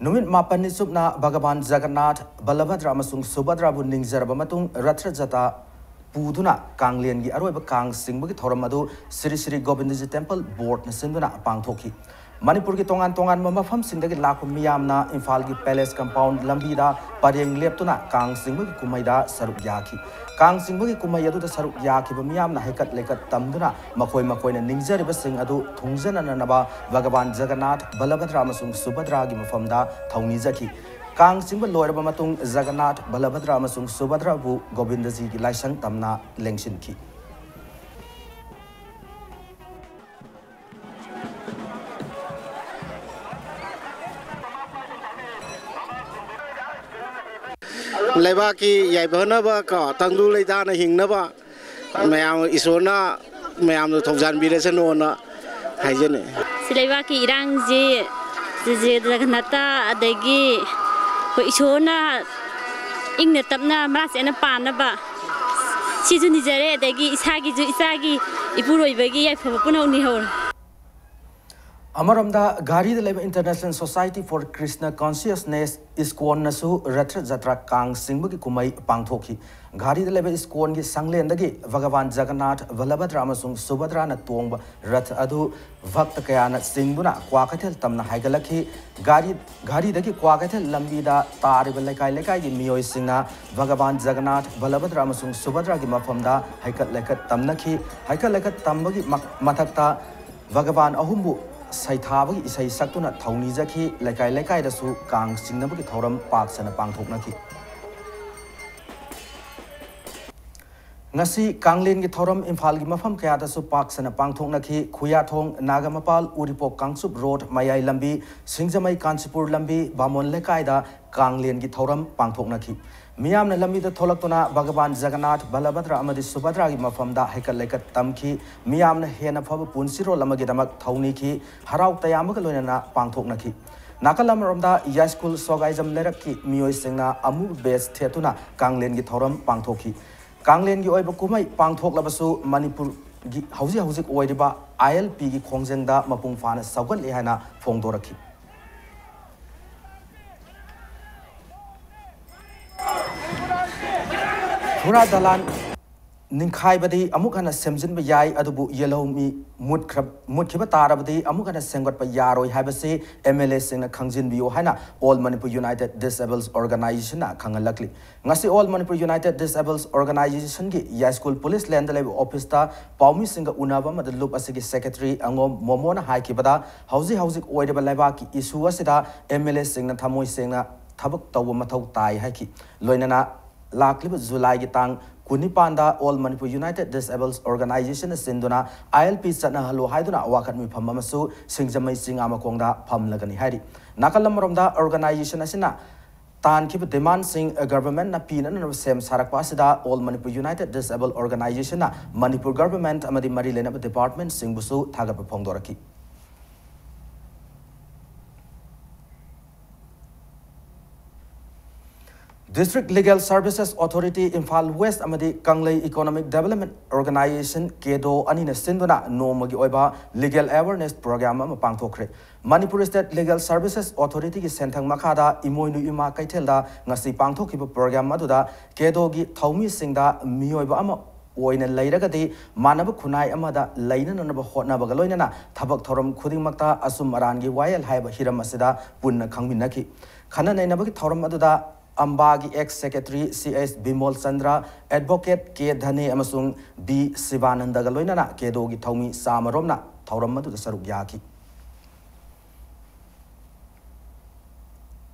ꯅꯨꯃꯤꯠ ꯃꯥꯄꯟꯅꯤ ꯆꯨꯞꯅ ꯚꯒꯕꯥꯟ ꯖꯒꯟꯅꯥꯊ, ꯕꯂꯚꯗ꯭ꯔ ꯑꯃꯁꯨꯡ ꯁꯨꯚꯗ꯭ꯔꯕꯨ ꯅꯤꯡꯖꯔꯕ ꯃꯇꯨꯡ ꯔꯊ ꯖꯇꯥ ꯄꯨꯗꯨꯅ ꯀꯥꯡꯂꯦꯟꯒꯤ ꯑꯔꯣꯏꯕ ꯀꯥꯡ ꯆꯤꯡꯕꯒꯤ ꯊꯧꯔꯝ ꯑꯗꯨ ꯁ꯭ꯔꯤ ꯁ꯭ꯔꯤ ꯒꯣꯕꯤꯟꯗꯖꯤ ꯇꯦꯝꯄꯜ ꯕꯣꯔꯗꯅ ꯁꯤꯟꯗꯨꯅ ꯄꯥꯡꯊꯣꯛꯈꯤ꯫ ꯃꯅꯤꯄꯨꯔꯒꯤ ꯇꯣꯉꯥꯟ ꯇꯣꯉꯥꯟꯕ ꯃꯐꯝꯁꯤꯡꯗꯒꯤ ꯂꯥꯛꯄ ꯃꯤꯌꯥꯝꯅ ꯏꯝꯐꯥꯜꯒꯤ ꯄꯦꯂꯦꯁ ꯀꯝꯄꯥꯎꯟ ꯂꯝꯕꯤꯗ ꯄꯔꯦꯡ ꯂꯦꯞꯇꯨꯅ ꯀꯥꯡ ꯆꯤꯡꯕꯒꯤ ꯀꯨꯝꯍꯩꯗ ꯁꯔꯨꯛ ꯌꯥꯈꯤ꯫ ꯀꯥꯡ ꯆꯤꯡꯕꯒꯤ ꯀꯨꯝꯍꯩ ꯑꯗꯨꯗ ꯁꯔꯨꯛ ꯌꯥꯈꯤꯕ ꯃꯤꯌꯥꯝꯅ ꯍꯩꯀꯠ ꯂꯩꯀꯠ ꯇꯝꯗꯨꯅ ꯃꯈꯣꯏ ꯃꯈꯣꯏꯅ ꯅꯤꯡꯖꯔꯤꯕꯁꯤꯡ ꯑꯗꯨ ꯊꯨꯡꯖꯅꯅꯕ ꯚꯒꯕꯥꯟ ꯖꯒꯟꯅꯥꯊ, ꯕꯂꯚꯗ꯭ꯔ ꯑꯃꯁꯨꯡ ꯁꯨꯚꯗ꯭ꯔꯥꯒꯤ ꯃꯐꯝꯗ ꯊꯧꯅꯤꯖꯈꯤ꯫ ꯀꯥꯡ ꯆꯤꯡꯕ ꯂꯣꯏꯔꯕ ꯃꯇꯨꯡ ꯖꯒꯟꯅꯥꯊ, ꯕꯂꯚꯗ꯭ꯔ ꯑꯃꯁꯨꯡ ꯁꯨꯚꯗ꯭ꯔꯥꯕꯨ ꯒꯣꯕꯤꯟꯗꯖꯤꯒꯤ ꯂꯥꯏꯁꯪ ꯇꯝꯅ ꯂꯦꯡꯁꯤꯟꯈꯤ꯫ ꯂꯩꯕꯥꯛꯀꯤ ꯌꯥꯏꯐꯅꯕ ꯀꯣ, ꯇꯪꯗꯨ ꯂꯩꯇꯥꯅ ꯍꯤꯡꯅꯕ ꯃꯌꯥꯝ ꯏꯁꯣꯔꯅ ꯃꯌꯥꯝꯗ ꯊꯧꯖꯥꯟꯕꯤꯔꯁꯅꯨꯅ ꯍꯥꯏꯖꯅꯤꯡꯉꯤ꯫ ꯁꯤ ꯂꯩꯕꯥꯛꯀꯤ ꯏꯔꯥꯡꯁꯤ ꯖꯒꯟꯅꯥꯊ ꯑꯗꯒꯤ ꯑꯩꯈꯣꯏ ꯏꯁꯣꯔꯅ ꯏꯪꯅ ꯇꯞꯅ ꯃꯔꯥ ꯁꯦꯠꯅ ꯄꯥꯟꯅꯕ ꯁꯤꯁꯨ ꯅꯤꯖꯔꯦ, ꯑꯗꯒꯤ ꯏꯁꯥꯒꯤꯁꯨ ꯏꯆꯥꯒꯤ ꯏꯄꯨꯔꯣꯏꯕꯒꯤ ꯌꯥꯏꯐꯕ ꯄꯨꯝꯅꯃꯛ ꯅꯤꯍꯧꯔꯦ꯫ ꯑꯃꯔꯣꯝꯗ, ꯘꯥꯔꯤꯗ ꯂꯩꯕ International Society for Krishna Consciousness, ꯏꯁ꯭ꯀꯣꯟꯅꯁꯨ Rath ꯖꯇ꯭ꯔꯥ, ꯀꯥꯡ ꯆꯤꯡꯕꯒꯤ ꯀꯨꯝꯍꯩ ꯄꯥꯡꯊꯣꯛꯈꯤ꯫ ꯘꯥꯔꯤꯗ ꯂꯩꯕ ꯏꯁ꯭ꯀꯣꯟꯒꯤ ꯁꯪꯂꯦꯟꯗꯒꯤ ꯚꯒꯋꯥꯟ ꯖꯒꯟꯅꯥꯊ, ꯕꯂꯚꯗ꯭ꯔ ꯑꯃꯁꯨꯡ ꯁꯨꯚꯗ꯭ꯔꯥꯅ ꯇꯣꯡꯕ ꯔꯊ ꯑꯗꯨ ꯚꯛꯇ ꯀꯌꯥꯅ ꯆꯤꯡꯗꯨꯅ ꯀ꯭ꯋꯥꯀꯩꯊꯦꯜ ꯇꯝꯅ ꯍꯥꯏꯒꯠꯂꯛꯈꯤ꯫ ꯘꯥꯔꯤ, ꯘꯥꯔꯤꯗꯒꯤ ꯀ꯭ꯋꯥꯀꯩꯊꯦꯜ ꯂꯝꯕꯤꯗ ꯇꯥꯔꯤꯕ ꯂꯩꯀꯥꯏ ꯂꯩꯀꯥꯏꯒꯤ ꯃꯤꯑꯣꯏꯁꯤꯡꯅ ꯚꯒꯋꯥꯟ ꯖꯒꯟꯅꯥꯊ, ꯕꯂꯚꯗ꯭ꯔ ꯑꯃꯁꯨꯡ ꯁꯨꯚꯗ꯭ꯔꯥꯒꯤ ꯃꯐꯝꯗ ꯍꯩꯀꯠ ꯂꯩꯀꯠ ꯇꯝꯅꯈꯤ꯫ ꯍꯩꯀꯠ ꯂꯩꯀꯠ ꯇꯝꯕꯒꯤ ꯃ-, ꯃꯊꯛꯇ ꯚꯒꯋꯥꯟ ꯑꯍꯨꯝꯕꯨ ꯁꯩꯊꯥꯕꯒꯤ ꯏꯁꯩ ꯁꯛꯇꯨꯅ ꯊꯧꯅꯤꯖꯈꯤ꯫ ꯂꯩꯀꯥꯏ ꯂꯩꯀꯥꯏꯗꯁꯨ ꯀꯥꯡ ꯆꯤꯡꯅꯕꯒꯤ ꯊꯧꯔꯝ ꯄꯥꯛ ꯁꯟꯅ ꯄꯥꯡꯊꯣꯛꯅꯈꯤ꯫ ꯉꯁꯤ ꯀꯥꯡꯂꯦꯟꯒꯤ ꯊꯧꯔꯝ ꯏꯝꯐꯥꯜꯒꯤ ꯃꯐꯝ ꯀꯌꯥꯗꯁꯨ ꯄꯥꯛ ꯁꯟꯅ ꯄꯥꯡꯊꯣꯛꯅꯈꯤ꯫ ꯈꯨꯌꯥꯊꯣꯡ, ꯅꯥꯒꯥꯃꯄꯥꯜ, ꯎꯔꯤꯄꯣꯛ ꯀꯥꯡꯆꯨꯞ ꯔꯣꯗ, ꯃꯌꯥꯏ ꯂꯝꯕꯤ, ꯁꯤꯡꯖꯃꯩ ꯀꯥꯟꯆꯤꯄꯨꯔ ꯂꯝꯕꯤ, ꯕꯥꯃꯣꯟ ꯂꯩꯀꯥꯏꯗ ꯀꯥꯡꯂꯦꯟꯒꯤ ꯊꯧꯔꯝ ꯄꯥꯡꯊꯣꯛꯅꯈꯤ꯫ ꯃꯤꯌꯥꯝꯅ ꯂꯝꯕꯤꯗ ꯊꯣꯛꯂꯛꯇꯨꯅ ꯚꯒꯋꯥꯟ ꯖꯒꯟꯅꯥꯊ, ꯕꯂꯚꯗ꯭ꯔ ꯑꯃꯗꯤ ꯁꯨꯚꯗ꯭ꯔꯥꯒꯤ ꯃꯐꯝꯗ ꯍꯩꯀꯠ ꯂꯩꯀꯠ ꯇꯝꯈꯤ꯫ ꯃꯤꯌꯥꯝꯅ ꯍꯦꯟꯅ ꯐꯕ ꯄꯨꯟꯁꯤꯔꯣꯜ ꯑꯃꯒꯤꯗꯃꯛ ꯊꯧꯅꯤꯈꯤ꯫ ꯍꯔꯥꯎ ꯇꯌꯥꯝꯕꯒ ꯂꯣꯏꯅꯅ ꯄꯥꯡꯊꯣꯛꯅꯈꯤ꯫ ꯅꯥꯀꯜ ꯑꯃꯔꯣꯝꯗ, ꯌꯥꯏꯁ꯭ꯀꯨꯜ ꯁꯣꯒꯥꯏꯖꯝ ꯂꯩꯔꯛꯀꯤ ꯃꯤꯑꯣꯏꯁꯤꯡꯅ ꯑꯃꯨꯕ ꯕꯦꯖ ꯊꯦꯠꯇꯨꯅ ꯀꯥꯡꯂꯦꯟꯒꯤ ꯊꯧꯔꯝ ꯄꯥꯡꯊꯣꯛꯈꯤ꯫ ꯀꯥꯡꯂꯦꯟꯒꯤ ꯑꯣꯏꯕ ꯀꯨꯝꯍꯩ ꯄꯥꯡꯊꯣꯛꯂꯕꯁꯨ, ꯃꯅꯤꯄꯨꯔꯒꯤ ꯍꯧꯖꯤꯛ ꯍꯧꯖꯤꯛ ꯑꯣꯏꯔꯤꯕ ILPꯒꯤ ꯈꯣꯡꯖꯪꯗ ꯃꯄꯨꯡ ꯐꯥꯅ ꯁꯧꯒꯠꯂꯤ ꯍꯥꯏꯅ ꯐꯣꯡꯗꯣꯔꯛꯈꯤ꯫ ꯐꯨꯔꯥ ꯗꯂꯥꯟ ꯅꯤꯡꯈꯥꯏꯕꯗꯤ ꯑꯃꯨꯛ ꯍꯟꯅ ꯁꯦꯝꯖꯤꯟꯕ ꯌꯥꯏ, ꯑꯗꯨꯕꯨ ꯌꯦꯜꯍꯧꯃꯤ ꯃꯨꯠꯈ꯭ꯔ-, ꯃꯨꯠꯈꯤꯕ ꯇꯥꯔꯕꯗꯤ ꯑꯃꯨꯛ ꯍꯟꯅ ꯁꯦꯝꯒꯠꯄ ꯌꯥꯔꯣꯏ ꯍꯥꯏꯕꯁꯤ MLAꯁꯤꯡꯅ ꯈꯪꯖꯤꯟꯕꯤꯌꯨ ꯍꯥꯏꯅ All Manipur United Disables Organisationꯅ ꯈꯪꯍꯜꯂꯛꯂꯤ꯫ ꯉꯁꯤ All Manipur United Disables Organisationꯒꯤ ꯌꯥꯏꯁ꯭ꯀꯨꯜ ꯄꯨꯂꯤꯁ ꯂꯦꯟꯗ ꯂꯩꯕ ꯑꯣꯐꯤꯁꯇ ꯄꯥꯎꯃꯤꯁꯤꯡꯒ ꯎꯅꯕ ꯑꯃꯗ ꯂꯨꯞ ꯑꯁꯤꯒꯤ ꯁꯦꯀ꯭ꯔꯦꯇꯔꯤ ꯑꯉꯣꯝ ꯃꯣꯃꯣꯅ ꯍꯥꯏꯈꯤꯕꯗ, ꯍꯧꯖꯤꯛ ꯍꯧꯖꯤꯛ ꯑꯣꯏꯔꯤꯕ ꯂꯩꯕꯥꯛꯀꯤ ꯏꯁꯨ ꯑꯁꯤꯗ MLAꯁꯤꯡꯅ ꯊꯃꯣꯏ ꯁꯦꯡꯅ ꯊꯕꯛ ꯇꯧꯕ ꯃꯊꯧ ꯇꯥꯏ ꯍꯥꯏꯈꯤ꯫ ꯂꯣꯏꯅꯅ ꯂꯥꯛꯂꯤꯕ ꯖꯨꯂꯥꯏꯒꯤ ꯇꯥꯡ ꯀꯨꯟꯅꯤꯄꯥꯟꯗ All Manipur United Disables Organisationꯅ ꯁꯤꯟꯗꯨꯅ ILP ꯆꯠꯅꯍꯜꯂꯨ ꯍꯥꯏꯗꯨꯅ ꯋꯥꯀꯠ ꯃꯤꯐꯝ ꯑꯃꯁꯨ ꯁꯤꯡꯖꯃꯩ ꯆꯤꯡꯉꯥꯃꯈꯣꯡꯗ ꯐꯝꯂꯒꯅꯤ ꯍꯥꯏꯔꯤ꯫ ꯅꯥꯀꯜ ꯑꯃꯔꯣꯝꯗ, ꯑꯣꯔꯒꯅꯥꯏꯖꯦꯁꯟ ꯑꯁꯤꯅ ꯇꯥꯟꯈꯤꯕ ꯗꯤꯃꯥꯟꯁꯤꯡ ꯒꯚꯔꯟꯃꯦꯟꯠꯅ ꯄꯤꯅꯅꯕ ꯁꯦꯝ ꯁꯥꯔꯛꯄ ꯑꯁꯤꯗ All Manipur United Disables Organisationꯅ ꯃꯅꯤꯄꯨꯔ ꯒꯚꯔꯟꯃꯦꯟꯠ ꯑꯃꯗꯤ ꯃꯔꯤ ꯂꯩꯅꯕ ꯗꯤꯄꯥꯔꯠꯃꯦꯟꯠꯁꯤꯡꯕꯨꯁꯨ ꯊꯥꯒꯠꯄ ꯐꯣꯡꯗꯣꯔꯛꯈꯤ꯫ District Legal Services Authority, Imphal West ꯑꯃꯗꯤ ꯀꯪꯂꯩ Economic Development Organization, ꯀꯦꯗꯣ ꯑꯅꯤꯅ ꯁꯤꯟꯗꯨꯅ ꯅꯣꯡꯃꯒꯤ ꯑꯣꯏꯕ Legal Awareness Program ꯑꯃ ꯄꯥꯡꯊꯣꯛꯈ꯭ꯔꯦ꯫ Manipur State Legal Services Authority ꯒꯤ ꯁꯦꯟꯊꯪ ꯃꯈꯥꯗ ꯏꯃꯣꯏꯅꯨ ꯏꯃꯥ ꯀꯩꯊꯦꯜꯗ ꯉꯁꯤ ꯄꯥꯡꯊꯣꯛꯈꯤꯕ program ꯑꯗꯨꯗ ꯀꯦꯗꯣꯒꯤ ꯊꯧꯃꯤꯁꯤꯡꯗ ꯃꯤꯑꯣꯏꯕ ꯑꯃ ꯑꯣꯏꯅ ꯂꯩꯔꯒꯗꯤ ꯃꯥꯟꯅꯕ ꯈꯨꯟꯅꯥꯏ ꯑꯃꯗ ꯂꯩꯅꯅꯅꯕ ꯍꯣꯠꯅꯕꯒ ꯂꯣꯏꯅꯅ ꯊꯕꯛ ꯊꯧꯔꯝ ꯈꯨꯗꯤꯡꯃꯛꯇ ꯑꯆꯨꯝ ꯑꯔꯥꯟꯒꯤ ꯋꯥꯌꯦꯜ ꯍꯥꯏꯕ ꯍꯤꯔꯝ ꯑꯁꯤꯗ ꯄꯨꯟꯅ ꯈꯪꯃꯤꯟꯅꯈꯤ꯫ ꯈꯟꯅ ꯅꯩꯅꯕꯒꯤ ꯊꯧꯔꯝ ꯑꯗꯨꯗ ꯑꯝꯕꯥꯒꯤ ex secretary C H Bimol Chandra, advocate ꯀꯦ ꯙꯅꯦ ꯑꯃꯁꯨꯡ ꯕꯤ ꯁꯤꯕꯥꯅꯟꯗꯒ ꯂꯣꯏꯅꯅ ꯀꯦꯗꯣꯒꯤ ꯊꯧꯃꯤ ꯆꯥꯃꯔꯣꯝꯅ ꯊꯧꯔꯝ ꯑꯗꯨꯗ ꯁꯔꯨꯛ ꯌꯥꯈꯤ꯫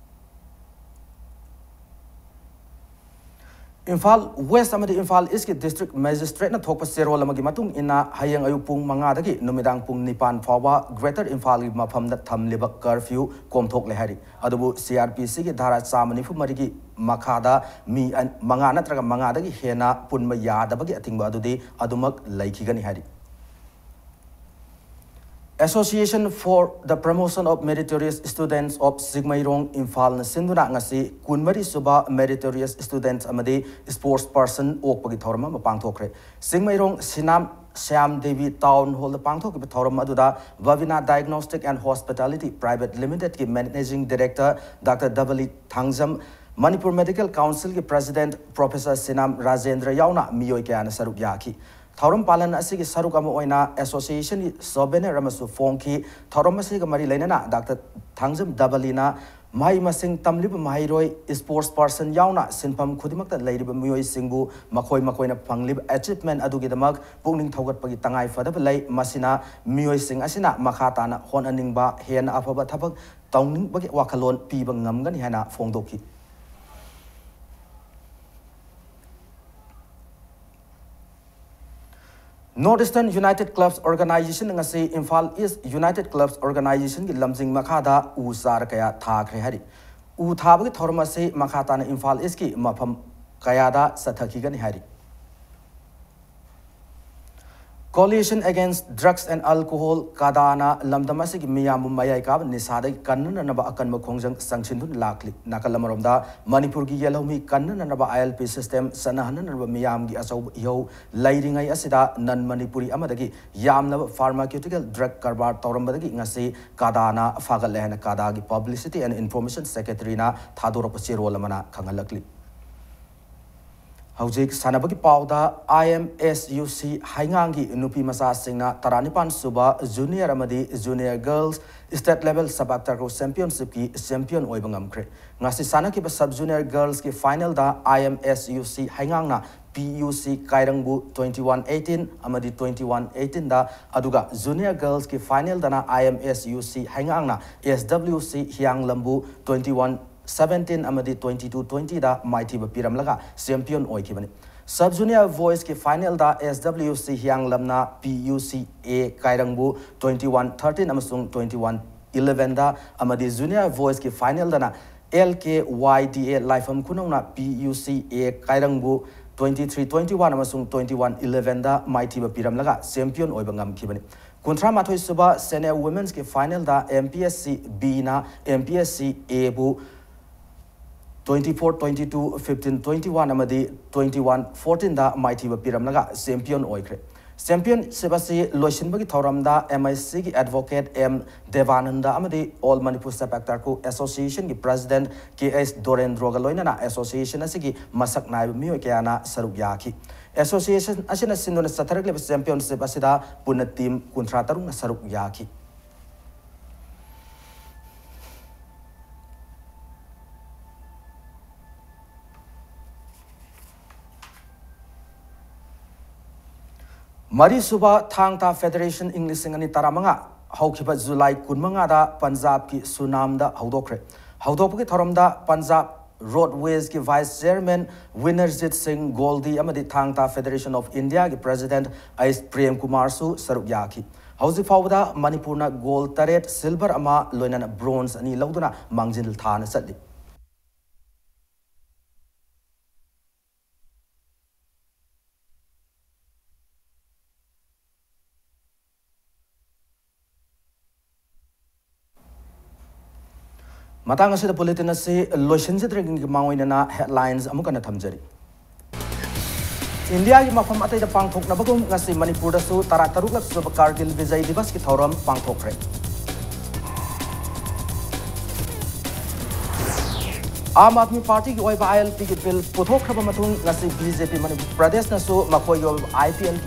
ꯏꯝꯐꯥꯜ West ꯑꯃꯗꯤ ꯏꯝꯐꯥꯜ East ꯀꯤ District Magistrate ꯅ ꯊꯣꯛꯄ ꯆꯦꯔꯣꯜ ꯑꯃꯒꯤ ꯃꯇꯨꯡ ꯏꯟꯅ, ꯍꯌꯦꯡ ꯑꯌꯨꯛ ꯄꯨꯡ ꯃꯉꯥꯗꯒꯤ ꯅꯨꯃꯤꯗꯥꯡ ꯄꯨꯡ ꯅꯤꯄꯥꯟ ꯐꯥꯎꯕ Greater ꯏꯝꯐꯥꯜꯒꯤ ꯃꯐꯝꯗ ꯊꯝꯂꯤꯕ curfew ꯀꯣꯝꯊꯣꯛꯂꯦ ꯍꯥꯏꯔꯤ꯫ ꯑꯗꯨꯕꯨ C R P C ꯒꯤ ꯙꯥꯔꯥ ꯆꯥꯝꯃ ꯅꯤꯐꯨ ꯃꯔꯤꯒꯤ ꯃꯈꯥꯗ ꯃꯤ ꯑꯟ-, ꯃꯉꯥ ꯅꯠꯇ꯭ꯔꯒ ꯃꯉꯥꯗꯒꯤ ꯍꯦꯟꯅ ꯄꯨꯟꯕ ꯌꯥꯗꯕꯒꯤ ꯑꯊꯤꯡꯕ ꯑꯗꯨꯗꯤ ꯑꯗꯨꯃꯛ ꯂꯩꯈꯤꯒꯅꯤ ꯍꯥꯏꯔꯤ꯫ Association for the Promotion of Meritorious Students of Chingmeirong, ꯏꯝꯐꯥꯜꯅ ꯁꯤꯟꯗꯨꯅ ꯉꯁꯤ ꯀꯨꯟꯃꯔꯤ ꯁꯨꯕ Meritorious Students ꯑꯃꯗꯤ Sports Person ꯑꯣꯛꯄꯒꯤ ꯊꯧꯔꯝ ꯑꯃ ꯄꯥꯡꯊꯣꯛꯈ꯭ꯔꯦ꯫ ꯆꯤꯡꯃꯩꯔꯣꯡ ꯁꯤꯅꯥꯝ ꯁ꯭ꯌꯥꯝ ꯗꯦꯕꯤ Town Hall ꯗ ꯄꯥꯡꯊꯣꯛꯈꯤꯕ ꯊꯧꯔꯝ ꯑꯗꯨꯗ Vavina Diagnostic and Hospitality Private Limited ꯀꯤ Managing Director Doctor ꯗꯕꯂꯤ Thangjam, Manipur Medical Council ꯒꯤ President Professor ꯁꯤꯅꯥꯝ ꯔꯥꯖꯦꯟꯗ꯭ꯔ ꯌꯥꯎꯅ ꯃꯤꯑꯣꯏ ꯀꯌꯥꯅ ꯁꯔꯨꯛ ꯌꯥꯈꯤ꯫ ꯊꯧꯔꯝ ꯄꯥꯂꯟ ꯑꯁꯤꯒꯤ ꯁꯔꯨꯛ ꯑꯃ ꯑꯣꯏꯅ Association ꯒꯤ souvenir ꯑꯃꯁꯨ ꯐꯣꯡꯈꯤ꯫ ꯊꯧꯔꯝ ꯑꯁꯤꯒ ꯃꯔꯤ ꯂꯩꯅꯅ Doctor ꯊꯥꯡꯖꯝ ꯗꯕꯂꯤꯅ ꯃꯍꯩ ꯃꯁꯤꯡ ꯇꯝꯂꯤꯕ ꯃꯍꯩꯔꯣꯏ, Sports Person ꯌꯥꯎꯅ ꯁꯤꯟꯐꯝ ꯈꯨꯗꯤꯡꯃꯛꯇ ꯂꯩꯔꯤꯕ ꯃꯤꯑꯣꯏꯁꯤꯡꯕꯨ ꯃꯈꯣꯏ ꯃꯈꯣꯏꯅ ꯐꯪꯂꯤꯕ achievement ꯑꯗꯨꯒꯤꯗꯃꯛ ꯄꯨꯛꯅꯤꯡ ꯊꯧꯒꯠꯄꯒꯤ ꯇꯉꯥꯏ ꯐꯗꯕ ꯂꯩ꯫ ꯃꯁꯤꯅ ꯃꯤꯑꯣꯏꯁꯤꯡ ꯑꯁꯤꯅ ꯃꯈꯥ ꯇꯥꯅ ꯍꯣꯠꯅꯅꯤꯡꯕ, ꯍꯦꯟꯅ ꯑꯐꯕ ꯊꯕꯛ ꯇꯧꯅꯤꯡꯕꯒꯤ ꯋꯥꯈꯜꯂꯣꯟ ꯄꯤꯕ ꯉꯝꯒꯅꯤ ꯍꯥꯏꯅ ꯐꯣꯡꯗꯣꯛꯈꯤ꯫ North Eastern United Clubs Organization ꯅ ꯉꯁꯤ Imphal East United Clubs Organization ꯒꯤ ꯂꯝꯖꯤꯡ ꯃꯈꯥꯗ ꯎ ꯆꯥꯔ ꯀꯌꯥ ꯊꯥꯈ꯭ꯔꯦ ꯍꯥꯏꯔꯤ꯫ ꯎ ꯊꯥꯕꯒꯤ ꯊꯧꯔꯝ ꯑꯁꯤ ꯃꯈꯥ ꯇꯥꯅ ꯏꯝꯐꯥꯜ East ꯀꯤ ꯃꯐꯝ ꯀꯌꯥꯗ ꯆꯠꯊꯈꯤꯒꯅꯤ ꯍꯥꯏꯔꯤ꯫ Coalition Against Drugs and Alcohol, ꯀꯥꯗꯥꯅ ꯂꯝꯗꯝ ꯑꯁꯤꯒꯤ ꯃꯤꯌꯥꯝꯕꯨ ꯃꯌꯥꯏ ꯀꯥꯕ ꯅꯤꯁꯥꯗꯒꯤ ꯀꯟꯅꯅꯕ ꯑꯀꯟꯕ ꯈꯣꯡꯖꯪ ꯆꯪꯁꯤꯟꯗꯨꯅ ꯂꯥꯛꯂꯤ꯫ ꯅꯥꯀꯜ ꯑꯃꯔꯣꯝꯗ ꯃꯅꯤꯄꯨꯔꯒꯤ ꯌꯦꯜꯍꯧꯃꯤ ꯀꯟꯅꯅꯕ I L P system ꯆꯠꯅꯍꯟꯅꯅꯕ ꯃꯤꯌꯥꯝꯒꯤ ꯑꯆꯧꯕ ꯏꯍꯧ ꯂꯩꯔꯤꯉꯩ ꯑꯁꯤꯗ, non Manipuri ꯑꯃꯗꯒꯤ ꯌꯥꯝꯂꯕ pharmaceutical drug ꯀꯔꯕꯥꯔ ꯇꯧꯔꯝꯕꯗꯒꯤ ꯉꯁꯤ ꯀꯥꯗꯥꯅ ꯐꯥꯒꯠꯂꯦ ꯍꯥꯏꯅ ꯀꯥꯗꯥꯒꯤ Publicity and Information Secretaryꯅ ꯊꯥꯗꯣꯔꯛꯄ ꯆꯦꯔꯣꯜ ꯑꯃꯅ ꯈꯪꯍꯜꯂꯛꯂꯤ꯫ ꯍꯧꯖꯤꯛ ꯁꯥꯟꯅꯕꯒꯤ ꯄꯥꯎꯗ, I M S U C ꯍꯩꯉꯥꯡꯒꯤ ꯅꯨꯄꯤ ꯃꯆꯥꯁꯤꯡꯅ ꯇꯔꯥꯅꯤꯄꯥꯟ ꯁꯨꯕ Junior ꯑꯃꯗꯤ Junior Girls State Level Sub Actor Championshipꯀꯤ champion ꯑꯣꯏꯕ ꯉꯝꯈ꯭ꯔꯦ꯫ ꯉꯁꯤ ꯁꯥꯟꯅꯈꯤꯕ Sub Junior Girlsꯀꯤ finalꯗ I M S U C ꯍꯩꯉꯥꯡꯅ P U C ꯀꯥꯏꯔꯪꯕꯨ twenty one eighteen ꯑꯃꯗꯤ twenty one eighteenꯗ, ꯑꯗꯨꯒ Junior Girlsꯀꯤ finalꯗꯅ I M S U C ꯍꯩꯉꯥꯡꯅ S W C ꯍꯤꯌꯥꯡꯂꯝꯕꯨ twenty one seventeen ꯑꯃꯗꯤ twenty two twentyꯗ ꯃꯥꯏꯊꯤꯕ ꯄꯤꯔꯝꯂꯒ champion ꯑꯣꯏꯈꯤꯕꯅꯤ꯫ Sub Junior Boysꯀꯤ finalꯗ S W C ꯍꯤꯌꯥꯡꯂꯝꯅ P U C A ꯀꯥꯏꯔꯪꯕꯨ twenty one thirteen ꯑꯃꯁꯨꯡ twenty one elevenꯗ, ꯑꯃꯗꯤ Junior Boysꯀꯤ finalꯗꯅ L K Y D A ꯂꯥꯏꯐꯝ ꯈꯨꯅꯧꯅ P U C A ꯀꯥꯏꯔꯪꯕꯨ twenty three twenty one ꯑꯃꯁꯨꯡ twenty one elevenꯗ ꯃꯥꯏꯊꯤꯕ ꯄꯤꯔꯝꯂꯒ champion ꯑꯣꯏꯕ ꯉꯝꯈꯤꯕꯅꯤ꯫ ꯀꯨꯟꯊ꯭ꯔꯥ ꯃꯥꯊꯣꯏ ꯁꯨꯕ Senior Women'sꯀꯤ finalꯗ M P S C Bꯅ M P S C Aꯕꯨ twenty four twenty two, fifteen twenty one ꯑꯃꯗꯤ twenty one fourteenꯗ ꯃꯥꯏꯊꯤꯕ ꯄꯤꯔꯝꯂꯒ champion ꯑꯣꯏꯈ꯭ꯔꯦ꯫ Championship ꯑꯁꯤ ꯂꯣꯏꯁꯤꯟꯕꯒꯤ ꯊꯧꯔꯝꯗ M I Cꯒꯤ advocate M ꯗꯦꯕꯥꯅꯟꯗ ꯑꯃꯗꯤ All Manipur Sub Actor Associationꯒꯤ president K H ꯗꯣꯔꯦꯟꯗ꯭ꯔꯣꯒ ꯂꯣꯏꯅꯅ association ꯑꯁꯤꯒꯤ ꯃꯁꯛ ꯅꯥꯏꯕ ꯃꯤꯑꯣꯏ ꯀꯌꯥꯅ ꯁꯔꯨꯛ ꯌꯥꯈꯤ꯫ Association ꯑꯁꯤꯅ ꯁꯤꯟꯗꯨꯅ ꯆꯠꯊꯔꯛꯂꯤꯕ championship ꯑꯁꯤꯗ ꯄꯨꯟꯅ team ꯀꯨꯟꯊ꯭ꯔꯥ ꯇꯔꯨꯛꯅ ꯁꯔꯨꯛ ꯌꯥꯈꯤ꯫ ꯃꯔꯤꯁꯨꯕ ꯊꯥꯡ ꯇꯥ Federation ꯏꯪ ꯂꯤꯁꯤꯡ ꯑꯅꯤ ꯇꯔꯥꯃꯉꯥ ꯍꯧꯈꯤꯕ July ꯀꯨꯟꯃꯉꯥꯗ ꯄꯟꯖꯥꯕꯀꯤ ꯁꯨꯅꯥꯝꯗ ꯍꯧꯗꯣꯛꯈ꯭ꯔꯦ꯫ ꯍꯧꯗꯣꯛꯄꯒꯤ ꯊꯧꯔꯝꯗ ꯄꯟꯖꯥꯕ Roadwaysꯀꯤ vice chairman ꯋꯤꯅꯔꯖꯤꯠ ꯁꯤꯡ ꯒꯣꯜꯗꯤ ꯑꯃꯗꯤ ꯊꯥꯡ ꯇꯥ Federation of Indiaꯒꯤ president ꯑꯩꯆ ꯄ꯭ꯔꯦꯝ ꯀꯨꯃꯥꯔꯁꯨ ꯁꯔꯨꯛ ꯌꯥꯈꯤ꯫ ꯍꯧꯖꯤꯛ ꯐꯥꯎꯕꯗ ꯃꯅꯤꯄꯨꯔꯅ gold ꯇꯔꯦꯠ, silver ꯑꯃ, ꯂꯣꯏꯅꯅ bronze ꯑꯅꯤ ꯂꯧꯗꯨꯅ ꯃꯥꯡꯖꯤꯜ ꯊꯥꯅ ꯆꯠꯂꯤ꯫ ꯃꯇꯥꯡ ꯑꯁꯤꯗ ꯕꯨꯂꯦꯇꯤꯟ ꯑꯁꯤ ꯂꯣꯏꯁꯤꯟꯖꯗ꯭ꯔꯤꯉꯩꯒꯤ ꯃꯥꯡꯑꯣꯏꯅꯅ ꯍꯦꯗꯂꯥꯏꯟꯁ ꯑꯃꯨꯛ ꯍꯟꯅ ꯊꯝꯖꯔꯤ꯫ ꯏꯟꯗꯤꯌꯥꯒꯤ ꯃꯐꯝ ꯑꯇꯩꯗ ꯄꯥꯡꯊꯣꯛꯅꯕꯒꯨꯝ ꯉꯁꯤ ꯃꯅꯤꯄꯨꯔꯗꯁꯨ ꯇꯔꯥ ꯇꯔꯨꯛꯂꯛ ꯁꯨꯕ ꯀꯥꯔꯒꯤꯜ ꯕꯤꯖꯌ ꯗꯤꯕꯁꯀꯤ ꯊꯧꯔꯝ ꯄꯥꯡꯊꯣꯛꯈ꯭ꯔꯦ꯫ ꯑꯥꯝ ꯑꯥꯗꯃꯤ ꯄꯥꯔꯇꯤꯒꯤ ꯑꯣꯏꯕ ꯑꯥꯏ ꯑꯦꯜ ꯄꯤꯒꯤ ꯕꯤꯜ ꯄꯨꯊꯣꯛꯈ꯭ꯔꯕ ꯃꯇꯨꯡ ꯉꯁꯤ ꯕꯤ ꯖꯦ ꯄꯤ ꯃꯅꯤꯄꯨꯔ ꯄ꯭ꯔꯗꯦꯁꯅꯁꯨ ꯃꯈꯣꯏꯒꯤ ꯑꯣꯏꯕ I P L,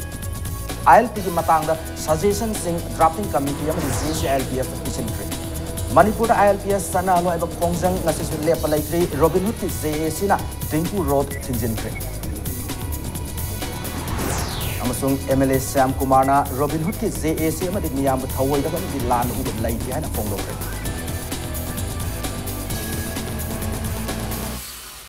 I L ꯄꯤꯒꯤ ꯃꯇꯥꯡꯗ ꯁꯖꯦꯁꯟꯁꯤꯡ ꯗ꯭ꯔꯥꯐꯇꯤꯡ ꯀꯃꯤꯇꯤ ꯑꯃꯗꯤ ꯖꯦ ꯑꯦ ꯁꯤ ꯑꯥꯏ ꯑꯦꯜ ꯄꯤ ꯑꯦꯐꯇ ꯄꯤꯁꯤꯟꯈ꯭ꯔꯦ꯫ ꯃꯅꯤꯄꯨꯔꯗ ꯑꯥꯏ ꯑꯦꯜ ꯄꯤ ꯑꯦꯁ ꯆꯠꯅꯍꯜꯂꯣ ꯍꯥꯏꯕ ꯈꯣꯡꯖꯪ ꯉꯁꯤꯁꯨ ꯂꯦꯞꯄ ꯂꯩꯇ꯭ꯔꯤ꯫ ꯔꯣꯕꯤꯟꯍꯨꯗꯀꯤ ꯖꯦ ꯑꯦ ꯁꯤꯅ ꯇ꯭ꯔꯤꯡꯀꯨ ꯔꯣꯗ ꯊꯤꯡꯖꯤꯟꯈ꯭ꯔꯦ꯫ ꯑꯃꯁꯨꯡ ꯑꯦꯝ ꯑꯦꯜ ꯑꯦ ꯁ꯭ꯌꯥꯝ ꯀꯨꯃꯥꯔꯅ ꯔꯣꯕꯤꯟꯍꯨꯗꯀꯤ ꯖꯦ ꯑꯦ ꯁꯤ ꯑꯃꯗꯤ ꯃꯤꯌꯥꯝꯕꯨ ꯊꯧꯑꯣꯏꯗꯕ ꯑꯃꯗꯤ ꯂꯥꯟꯅ ꯎꯕ ꯂꯩꯇꯦ ꯍꯥꯏꯅ ꯐꯣꯡꯗꯣꯛꯈ꯭ꯔꯦ꯫